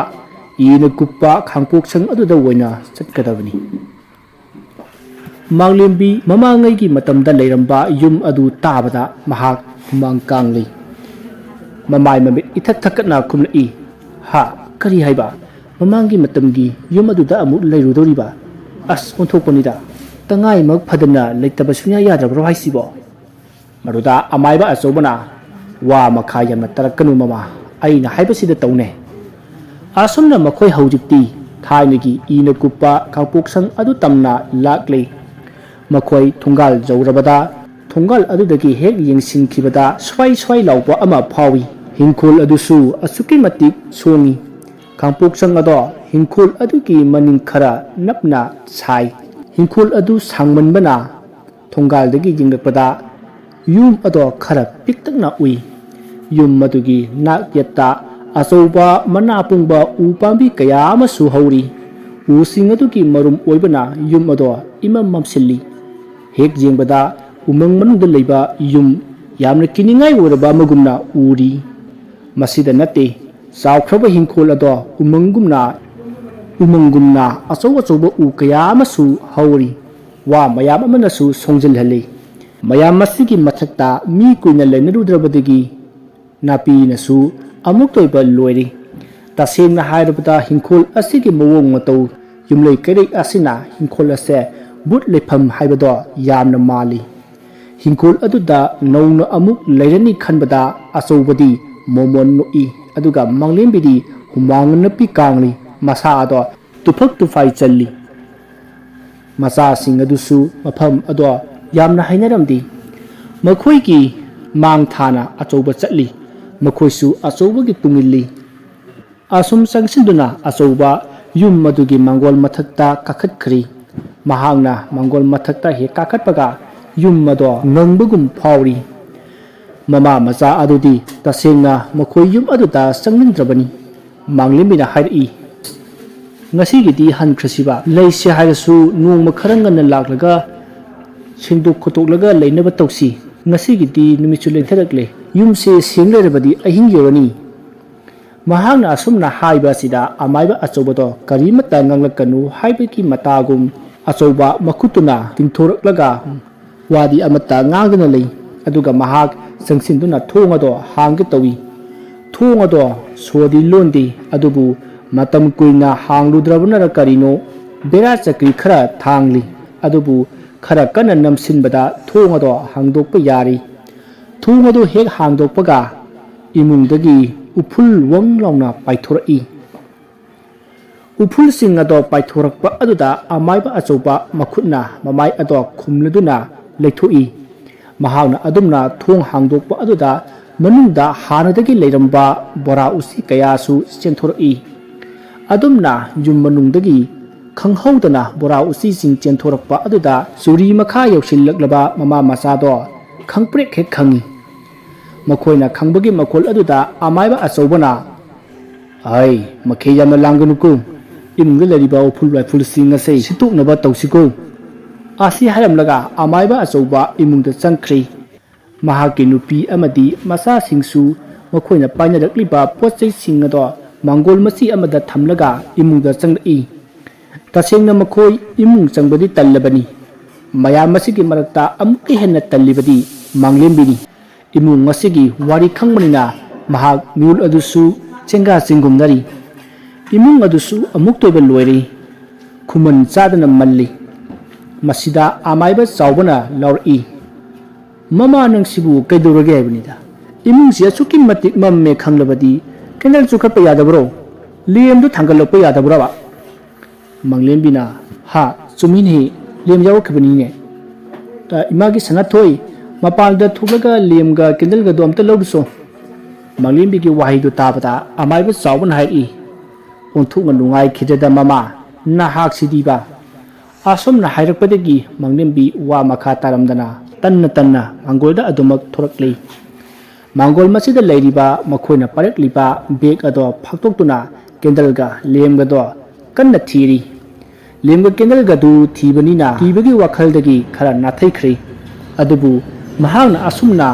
ꯏꯅ ꯀꯨꯞꯄ ꯈꯥꯡꯄꯣꯛꯁꯪ ꯑꯗꯨꯗ ꯑꯣꯏꯅ ꯆꯠꯀꯗꯕꯅꯤ꯫ ꯃꯥꯡꯂꯦꯝꯕꯤ ꯃꯃꯥꯡꯉꯩꯒꯤ ꯃꯇꯝꯗ ꯂꯩꯔꯝꯕ ꯌꯨꯝ ꯑꯗꯨ ꯇꯥꯕꯗ ꯃꯍꯥꯛ ꯍꯨꯃꯥꯡ ꯀꯥꯡꯂꯤ꯫ ꯃꯃꯥꯏ ꯃꯃꯤꯠ ꯏꯊꯛ ꯊꯛꯀꯠꯅ ꯈꯨꯝꯂꯛꯏ, "ꯍꯥ? ꯀꯔꯤ ꯍꯥꯏꯕ? ꯃꯃꯥꯡꯒꯤ ꯃꯇꯝꯒꯤ ꯌꯨꯝ ꯑꯗꯨꯗ ꯑꯃꯨꯛ ꯂꯩꯔꯨꯗꯧꯔꯤꯕ? ꯑꯁ, ꯑꯣꯟꯊꯣꯛꯄꯅꯤꯗ꯫ ꯇꯉꯥꯏꯃꯛ ꯐꯗꯅ ꯂꯩꯇꯕ ꯁꯨꯡꯌꯥ ꯌꯥꯗ꯭ꯔꯕ꯭ꯔꯣ ꯍꯥꯏꯁꯤꯕꯣ?" ꯃꯗꯨꯗ ꯑꯃꯥꯏꯕ ꯑꯆꯧꯕꯅ ꯋꯥ ꯃꯈꯥ ꯌꯥꯝꯅ ꯇꯥꯔꯛꯀꯅꯨ ꯃꯃꯥ, ꯑꯩꯅ ꯍꯥꯏꯕꯁꯤꯗ ꯇꯧꯅꯦ꯫ ꯑꯁꯨꯝꯅ ꯃꯈꯣꯏ ꯍꯧꯖꯤꯛꯇꯤ ꯊꯥꯏꯅꯒꯤ ꯏꯅ ꯀꯨꯞꯄ ꯈꯥꯡꯄꯣꯛꯁꯪ ꯑꯗꯨ ꯇꯝꯅ ꯂꯥꯛꯂꯤ꯫ ꯃꯈꯣꯏ ꯊꯣꯡꯒꯥꯜ ꯌꯧꯔꯕꯗ ꯊꯣꯡꯒꯥꯜ ꯑꯗꯨꯗꯒꯤ ꯍꯦꯛ ꯌꯦꯡꯁꯤꯟꯈꯤꯕꯗ ꯁ꯭ꯋꯥꯏ ꯁ꯭ꯋꯥꯏ ꯂꯥꯎꯕ ꯑꯃ ꯐꯥꯎꯏ꯫ ꯍꯤꯡꯈꯣꯜ ꯑꯗꯨꯁꯨ ꯑꯁꯨꯛꯀꯤ ꯃꯇꯤꯛ ꯁꯣꯡꯏ꯫ ꯈꯥꯡꯄꯣꯛꯁꯪ ꯑꯗꯣ ꯍꯤꯡꯈꯣꯜ ꯑꯗꯨꯒꯤ ꯃꯅꯤꯡ ꯈꯔ ꯅꯞꯅ ꯁꯥꯏ꯫ ꯍꯤꯡꯈꯣꯜ ꯑꯗꯨ ꯁꯥꯡꯃꯟꯕꯅ ꯊꯣꯡꯒꯥꯜꯗꯒꯤ ꯌꯦꯡꯂꯛꯄꯗ ꯌꯨꯝ ꯑꯗꯣ ꯈꯔ ꯄꯤꯛꯇꯛꯅ ꯎꯏ꯫ ꯌꯨꯝ ꯑꯗꯨꯒꯤ ꯅꯥꯛ ꯌꯦꯠꯇ ꯑꯆꯧꯕ ꯃꯅꯥ ꯄꯨꯡꯕ ꯎ ꯄꯥꯝꯕꯤ ꯀꯌꯥ ꯑꯃꯁꯨ ꯍꯧꯔꯤ꯫ ꯎꯁꯤꯡ ꯑꯗꯨꯒꯤ ꯃꯔꯨꯝ ꯑꯣꯏꯕꯅ ꯌꯨꯝ ꯑꯗꯣ ꯏꯃꯝ ꯃꯝꯁꯤꯜꯂꯤ꯫ ꯍꯦꯛ ꯌꯦꯡꯕꯗ ꯎꯃꯪ ꯃꯅꯨꯡꯗ ꯂꯩꯕ ꯌꯨꯝ ꯌꯥꯝꯅ ꯀꯤꯅꯤꯡꯉꯥꯏ ꯑꯣꯏꯔꯕ ꯑꯃꯒꯨꯝꯅ ꯎꯔꯤ꯫ ꯃꯁꯤꯗ ꯅꯠꯇꯦ, ꯆꯥꯎꯈ꯭ꯔꯕ ꯍꯤꯡꯈꯣꯜ ꯑꯗꯣ ꯎꯃꯪꯒꯨꯝꯅ, ꯎꯃꯪꯒꯨꯝꯅ ꯑꯆꯧ ꯑꯆꯧꯕ ꯎ ꯀꯌꯥ ꯑꯃꯁꯨ ꯍꯧꯔꯤ꯫ ꯋꯥ ꯃꯌꯥꯝ ꯑꯃꯅꯁꯨ ꯁꯣꯡꯖꯤꯜꯍꯜꯂꯤ꯫ ꯃꯌꯥꯝ ꯑꯁꯤꯒꯤ ꯃꯊꯛꯇ ꯃꯤ ꯀꯨꯏꯅ ꯂꯩꯅꯔꯨꯗ꯭ꯔꯕꯗꯒꯤ ꯅꯥꯄꯤꯅꯁꯨ ꯑꯃꯨꯛꯇ ꯑꯣꯏꯕ ꯂꯣꯏꯔꯦ꯫ ꯇꯁꯦꯡꯅ ꯍꯥꯏꯔꯕꯗ ꯍꯤꯡꯈꯣꯜ ꯑꯁꯤꯒꯤ ꯃꯑꯣꯡ ꯃꯇꯧ, ꯌꯨꯝꯂꯩ ꯀꯩꯔꯩ ꯑꯁꯤꯅ ꯍꯤꯡꯈꯣꯜ ꯑꯁꯦ ꯚꯨꯠ ꯂꯩꯐꯝ ꯍꯥꯏꯕꯗꯣ ꯌꯥꯝꯅ ꯃꯥꯜꯂꯤ꯫ ꯍꯤꯡꯈꯣꯜ ꯑꯗꯨꯗ ꯅꯧꯅ ꯑꯃꯨꯛ ꯂꯩꯔꯅꯤ ꯈꯟꯕꯗ ꯑꯆꯧꯕꯗꯤ ꯃꯣꯃꯣꯟ ꯅꯣꯛꯏ, ꯑꯗꯨꯒ ꯃꯥꯡꯂꯦꯝꯕꯤꯗꯤ ꯍꯨꯃꯥꯡ ꯅꯞꯄꯤ ꯀꯥꯡꯂꯤ꯫ ꯃꯁꯥ ꯑꯗꯣ ꯇꯨꯐꯛ ꯇꯨꯐꯥꯏ ꯆꯜꯂꯤ꯫ ꯃꯆꯥꯁꯤꯡ ꯑꯗꯨꯁꯨ ꯃꯐꯝ ꯑꯗꯣ ꯌꯥꯝꯅ ꯍꯩꯅꯔꯝꯗꯦ꯫ ꯃꯈꯣꯏꯒꯤ ꯃꯥꯡ ꯊꯥꯅ ꯑꯆꯧꯕ ꯆꯠꯂꯤ꯫ ꯃꯈꯣꯏꯁꯨ ꯑꯆꯧꯕꯒꯤ ꯇꯨꯡ ꯏꯜꯂꯤ꯫ ꯑꯁꯨꯝ ꯆꯪꯁꯤꯟꯗꯨꯅ ꯑꯆꯧꯕ ꯌꯨꯝ ꯑꯗꯨꯒꯤ ꯃꯥꯡꯒꯣꯜ ꯃꯊꯛꯇ ꯀꯥꯈꯠꯈ꯭ꯔꯤ꯫ ꯃꯍꯥꯛꯅ ꯃꯥꯡꯒꯣꯜ ꯃꯊꯛꯇ ꯍꯦꯛ ꯀꯥꯈꯠꯄꯒ ꯌꯨꯝ ꯑꯗꯣ ꯉꯪꯕꯒꯨꯝ ꯐꯥꯎꯔꯤ꯫ ꯃꯃꯥ ꯃꯆꯥ ꯑꯗꯨꯗꯤ ꯇꯁꯦꯡꯅ ꯃꯈꯣꯏ ꯌꯨꯝ ꯑꯗꯨꯗ ꯆꯪꯅꯤꯡꯗ꯭ꯔꯕꯅꯤ꯫ ꯃꯥꯡꯂꯦꯝꯕꯤꯅ ꯍꯥꯏꯔꯛꯏ, "ꯉꯁꯤꯒꯤꯗꯤ ꯍꯟꯈ꯭ꯔꯁꯤꯕ꯫ ꯂꯩꯁꯦ ꯍꯥꯏꯔꯁꯨ ꯅꯣꯡꯃ ꯈꯔ ꯉꯟꯅ ꯂꯥꯛꯂꯒ ꯁꯦꯡꯗꯣꯛ ꯈꯣꯠꯇꯣꯛꯂꯒ ꯂꯩꯅꯕ ꯇꯧꯁꯤ꯫ ꯉꯁꯤꯒꯤꯗꯤ ꯅꯨꯃꯤꯠꯁꯨ ꯂꯦꯡꯊꯔꯛꯂꯦ꯫ ꯌꯨꯝꯁꯦ ꯁꯦꯡ ꯂꯩꯔꯕꯗꯤ ꯑꯍꯤꯡ ꯌꯧꯔꯅꯤ꯫ ꯃꯍꯥꯛꯅ ꯑꯁꯨꯝꯅ ꯍꯥꯏꯕ ꯑꯁꯤꯗ ꯑꯃꯥꯏꯕ ꯑꯆꯧꯕꯗꯣ ꯀꯔꯤꯃꯠꯇ ꯉꯥꯡꯂꯛꯀꯅꯨ ꯍꯥꯏꯕꯒꯤ ꯃꯇꯥꯒꯨꯝ ꯑꯆꯧꯕ ꯃꯈꯨꯠꯇꯨꯅ ꯇꯤꯡꯊꯣꯔꯛꯂꯒ ꯋꯥꯗꯤ ꯑꯃꯠꯇ ꯉꯥꯡꯗꯅ ꯂꯩ꯫ ꯑꯗꯨꯒ ꯃꯍꯥꯛ ꯆꯪꯁꯤꯟꯗꯨꯅ ꯊꯣꯡ ꯑꯗꯣ ꯍꯥꯡꯒꯦ ꯇꯧꯏ꯫ ꯊꯣꯡ ꯑꯗꯣ ꯁꯣꯗꯤ ꯂꯣꯟꯗꯦ, ꯑꯗꯨꯕꯨ ꯃꯇꯝ ꯀꯨꯏꯅ ꯍꯥꯡꯂꯨꯗ꯭ꯔꯕꯅꯔ ꯀꯔꯤꯅꯣ, ꯕꯦꯔꯥ ꯆꯀ꯭ꯔꯤ ꯈꯔ ꯊꯥꯡꯂꯤ꯫ ꯑꯗꯨꯕꯨ ꯈꯔ ꯀꯟꯅ ꯅꯝꯁꯤꯟꯕꯗ ꯊꯣꯡ ꯑꯗꯣ ꯍꯥꯡꯗꯣꯛꯄ ꯌꯥꯔꯤ꯫ ꯊꯣꯡ ꯑꯗꯨ ꯍꯦꯛ ꯍꯥꯡꯗꯣꯛꯄꯒ ꯏꯃꯨꯡꯗꯒꯤ ꯎꯐꯨꯜ ꯋꯪ ꯂꯥꯎꯅ ꯄꯥꯏꯊꯣꯔꯛꯏ꯫ ꯎꯐꯨꯜꯁꯤꯡ ꯑꯗꯣ ꯄꯥꯏꯊꯣꯔꯛꯄ ꯑꯗꯨꯗ ꯑꯃꯥꯏꯕ ꯑꯆꯧꯕ ꯃꯈꯨꯠꯅ ꯃꯃꯥꯏ ꯑꯗꯣ ꯈꯨꯝꯂꯗꯨꯅ ꯂꯩꯊꯣꯛꯏ꯫ ꯃꯍꯥꯛꯅ ꯑꯗꯨꯝꯅ ꯊꯣꯡ ꯍꯥꯡꯗꯣꯛꯄ ꯑꯗꯨꯗ ꯃꯅꯨꯡꯗ ꯍꯥꯟꯅꯗꯒꯤ ꯂꯩꯔꯝꯕ ꯕꯣꯔꯥ ꯎꯆꯤ ꯀꯌꯥꯁꯨ ꯆꯦꯟꯊꯣꯔꯛꯏ꯫ ꯑꯗꯨꯝꯅ ꯌꯨꯝ ꯃꯅꯨꯡꯗꯒꯤ ꯈꯪꯍꯧꯗꯅ ꯕꯣꯔꯥ ꯎꯆꯤꯁꯤꯡ ꯆꯦꯟꯊꯣꯔꯛꯄ ꯑꯗꯨꯗ ꯆꯨꯔꯤ ꯃꯈꯥ ꯌꯧꯁꯤꯜꯂꯛꯂꯕ ꯃꯃꯥ ꯃꯆꯥꯗꯣ ꯈꯪꯄ꯭ꯔꯦꯛ ꯍꯦꯛ ꯈꯪꯏ꯫ ꯃꯈꯣꯏꯅ ꯈꯪꯕꯒꯤ ꯃꯈꯣꯜ ꯑꯗꯨꯗ ꯑꯃꯥꯏꯕ ꯑꯆꯧꯕꯅ, "ꯑꯩ, ꯃꯈꯩ ꯌꯥꯝꯅ ꯂꯥꯡꯒꯅꯨꯀꯣ꯫ ꯏꯃꯨꯡꯗ ꯂꯩꯔꯤꯕ ꯎꯐꯨꯜ ꯋꯥꯏꯐꯨꯜꯁꯤꯡ ꯑꯁꯤ ꯁꯤꯠꯇꯣꯛꯅꯕ ꯇꯧꯁꯤꯀꯣ꯫" ꯑꯁꯤ ꯍꯥꯏꯔꯝꯂꯒ ꯑꯃꯥꯏꯕ ꯑꯆꯧꯕ ꯏꯃꯨꯡꯗ ꯆꯪꯈ꯭ꯔꯦ꯫ ꯃꯍꯥꯛꯀꯤ ꯅꯨꯄꯤ ꯑꯃꯗꯤ ꯃꯆꯥꯁꯤꯡꯁꯨ ꯃꯈꯣꯏꯅ ꯄꯥꯏꯅꯔꯛꯂꯤꯕ ꯄꯣꯠ ꯆꯩꯁꯤꯡ ꯑꯗꯣ ꯃꯥꯡꯒꯣꯜ ꯃꯆꯤ ꯑꯃꯗ ꯊꯝꯂꯒ ꯏꯃꯨꯡꯗ ꯆꯪꯂꯛꯏ꯫ ꯇꯁꯦꯡꯅ ꯃꯈꯣꯏ ꯏꯃꯨꯡ ꯆꯪꯕꯗꯤ ꯇꯜꯂꯕꯅꯤ꯫ ꯃꯌꯥꯝ ꯑꯁꯤꯒꯤ ꯃꯔꯛꯇ ꯑꯃꯨꯛꯀ ꯍꯦꯟꯅ ꯇꯜꯂꯤꯕꯗꯤ ꯃꯥꯡꯂꯦꯝꯕꯤꯅꯤ꯫ ꯏꯃꯨꯡ ꯑꯁꯤꯒꯤ ꯋꯥꯔꯤ ꯈꯪꯕꯅꯤꯅ ꯃꯍꯥꯛ ꯃꯤꯍꯨꯠ ꯑꯗꯨꯁꯨ ꯆꯦꯡꯒꯥ ꯆꯦꯡꯒꯨꯝꯅꯔꯤ꯫ ꯏꯃꯨꯡ ꯑꯗꯨꯁꯨ ꯑꯃꯨꯛꯇ ꯑꯣꯏꯕ ꯂꯣꯏꯔꯦ꯫ ꯈꯨꯃꯟ ꯆꯥꯗꯅ ꯃꯜꯂꯤ꯫ ꯃꯁꯤꯗ ꯑꯃꯥꯏꯕ ꯆꯥꯎꯕꯅ ꯂꯥꯎꯔꯛꯏ, "ꯃꯃꯥ, ꯅꯪꯁꯤꯕꯨ ꯀꯩꯗꯧꯔꯒꯦ ꯍꯥꯏꯕꯅꯤꯗ? ꯏꯃꯨꯡꯁꯤ ꯑꯁꯨꯛꯀꯤ ꯃꯇꯤꯛ ꯃꯝꯃꯦ ꯈꯪꯂꯕꯗꯤ ꯀꯦꯟꯗꯜ ꯆꯨꯈꯠꯄ ꯌꯥꯗꯕ꯭ꯔꯣ? ꯂꯦꯝꯗꯨ ꯊꯥꯡꯒꯠꯂꯛꯄ ꯌꯥꯗꯕ꯭ꯔꯕ?" ꯃꯥꯡꯂꯦꯝꯕꯤꯅ, "ꯍꯥ, ꯆꯨꯝꯃꯤꯅꯦ, ꯂꯦꯝ ꯌꯥꯎꯔꯛꯈꯤꯕꯅꯤꯅꯦ꯫ ꯑ, ꯏꯃꯥꯒꯤ ꯁꯅꯥꯊꯣꯏ, ꯃꯄꯥꯟꯗ ꯊꯣꯛꯂꯒ ꯂꯦꯝꯒ ꯀꯦꯟꯗꯜꯒꯗꯣ ꯑꯝꯇ ꯂꯧꯔꯨꯆꯣ꯫" ꯃꯥꯡꯂꯦꯝꯕꯤꯒꯤ ꯋꯥꯍꯩꯗꯨ ꯇꯥꯕꯗ ꯑꯃꯥꯏꯕ ꯆꯥꯎꯕꯅ ꯍꯥꯏꯔꯛꯏ, "ꯑꯣꯟꯊꯣꯛꯅ ꯅꯨꯡꯉꯥꯏꯈꯤꯗ꯭ꯔꯦꯗ ꯃꯃꯥ, ꯅꯍꯥꯛꯁꯤꯗꯤꯕ꯫" ꯑꯁꯨꯝꯅ ꯍꯥꯏꯔꯛꯄꯗꯒꯤ ꯃꯥꯡꯂꯦꯝꯕꯤ ꯋꯥ ꯃꯈꯥ ꯇꯥꯔꯝꯗꯅ ꯇꯟꯅ ꯇꯟꯅ ꯃꯥꯡꯒꯣꯜꯗ ꯑꯗꯨꯃꯛ ꯊꯣꯔꯛꯂꯤ꯫ ꯃꯥꯡꯒꯣꯜ ꯃꯁꯤꯗ ꯂꯩꯔꯤꯕ ꯃꯈꯣꯏꯅ ꯄꯥꯏꯔꯛꯂꯤꯕ ꯕꯦꯒ ꯑꯗꯣ ꯐꯥꯛꯇꯣꯛꯇꯨꯅ ꯀꯦꯟꯗꯜꯒ ꯂꯦꯝꯒꯗꯣ ꯀꯟꯅ ꯊꯤꯔꯤ꯫ ꯂꯦꯝꯒ ꯀꯦꯟꯗꯜꯒꯗꯨ ꯊꯤꯕꯅꯤꯅ ꯀꯤꯕꯒꯤ ꯋꯥꯈꯜꯗꯒꯤ ꯈꯔ ꯅꯥꯊꯩꯈ꯭ꯔꯦ꯫ ꯑꯗꯨꯕꯨ ꯃꯍꯥꯛꯅ ꯑꯁꯨꯝꯅ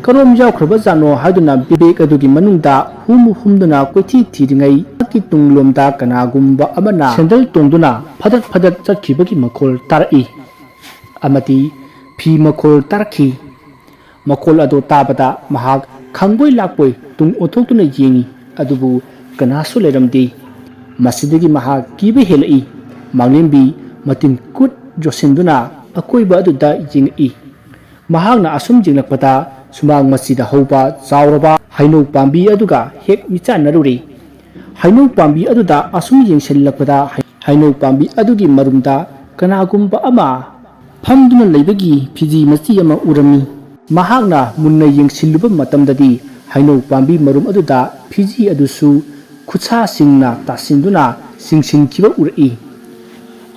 ꯀꯔꯣꯝ ꯌꯥꯎꯈ꯭ꯔꯕꯖꯥꯠꯅꯣ ꯍꯥꯏꯗꯨꯅ bag ꯑꯗꯨꯒꯤ ꯃꯅꯨꯡꯗ ꯍꯨꯝ ꯍꯨꯝꯗꯨꯅ ꯀꯣꯏꯊꯤ ꯊꯤꯔꯤꯉꯩ, ꯃꯍꯥꯛꯀꯤ ꯇꯨꯡꯂꯣꯝꯗ ꯀꯅꯥꯒꯨꯝꯕ ꯑꯃꯅ ꯁꯦꯟꯗꯜ ꯇꯣꯡꯗꯨꯅ ꯐꯗꯠ ꯐꯗꯠ ꯆꯠꯈꯤꯕꯒꯤ ꯃꯈꯣꯜ ꯇꯥꯔꯛꯏ꯫ ꯑꯃꯗꯤ ꯐꯤ ꯃꯈꯣꯜ ꯇꯥꯔꯛꯈꯤ꯫ ꯃꯈꯣꯜ ꯑꯗꯨ ꯇꯥꯕꯗ ꯃꯍꯥꯛ ꯈꯪꯕꯣꯏ ꯂꯥꯛꯄꯣꯏ ꯇꯨꯡ ꯑꯣꯟꯊꯣꯛꯇꯨꯅ ꯌꯦꯡꯏ, ꯑꯗꯨꯕꯨ ꯀꯅꯥꯁꯨ ꯂꯩꯔꯝꯗꯦ꯫ ꯃꯁꯤꯗꯒꯤ ꯃꯍꯥꯛ ꯀꯤꯕ ꯍꯦꯜꯂꯛꯏ꯫ ꯃꯥꯡꯂꯦꯝꯕꯤ ꯃꯇꯤꯟ ꯀꯨꯠ ꯌꯣꯠꯁꯤꯟꯗꯨꯅ ꯑꯀꯣꯏꯕ ꯑꯗꯨꯗ ꯌꯦꯡꯉꯛꯏ꯫ ꯃꯍꯥꯛꯅ ꯑꯁꯨꯝ ꯌꯦꯡꯂꯛꯄꯗ ꯁꯨꯃꯥꯡ ꯃꯆꯤꯗ ꯍꯧꯕ ꯆꯥꯎꯔꯕ ꯍꯩꯅꯧ ꯄꯥꯝꯕꯤ ꯑꯗꯨꯒ ꯍꯦꯛ ꯃꯤꯆꯥꯟꯅꯔꯨꯔꯦ꯫ ꯍꯩꯅꯧ ꯄꯥꯝꯕꯤ ꯑꯗꯨꯗ ꯑꯁꯨꯝ ꯌꯦꯡꯁꯤꯜꯂꯛꯄꯗ ꯍꯩ-, ꯍꯩꯅꯧ ꯄꯥꯝꯕꯤ ꯑꯗꯨꯒꯤ ꯃꯔꯨꯝꯗ ꯀꯅꯥꯒꯨꯝꯕ ꯑꯃ ꯐꯝꯗꯨꯅ ꯂꯩꯕꯒꯤ ꯐꯤꯖꯤ ꯃꯆꯤ ꯑꯃ ꯎꯔꯝꯃꯤ꯫ ꯃꯍꯥꯛꯅ ꯃꯨꯟꯅ ꯌꯦꯡꯁꯤꯜꯂꯨꯕ ꯃꯇꯝꯗꯗꯤ ꯍꯩꯅꯧ ꯄꯥꯝꯕꯤ ꯃꯔꯨꯝ ꯑꯗꯨꯗ ꯐꯤꯖꯤ ꯑꯗꯨꯁꯨ ꯈꯨꯠꯁꯥꯁꯤꯡꯅ ꯇꯥꯁꯤꯟꯗꯨꯅ ꯆꯤꯡꯁꯤꯟꯈꯤꯕ ꯎꯔꯛꯏ꯫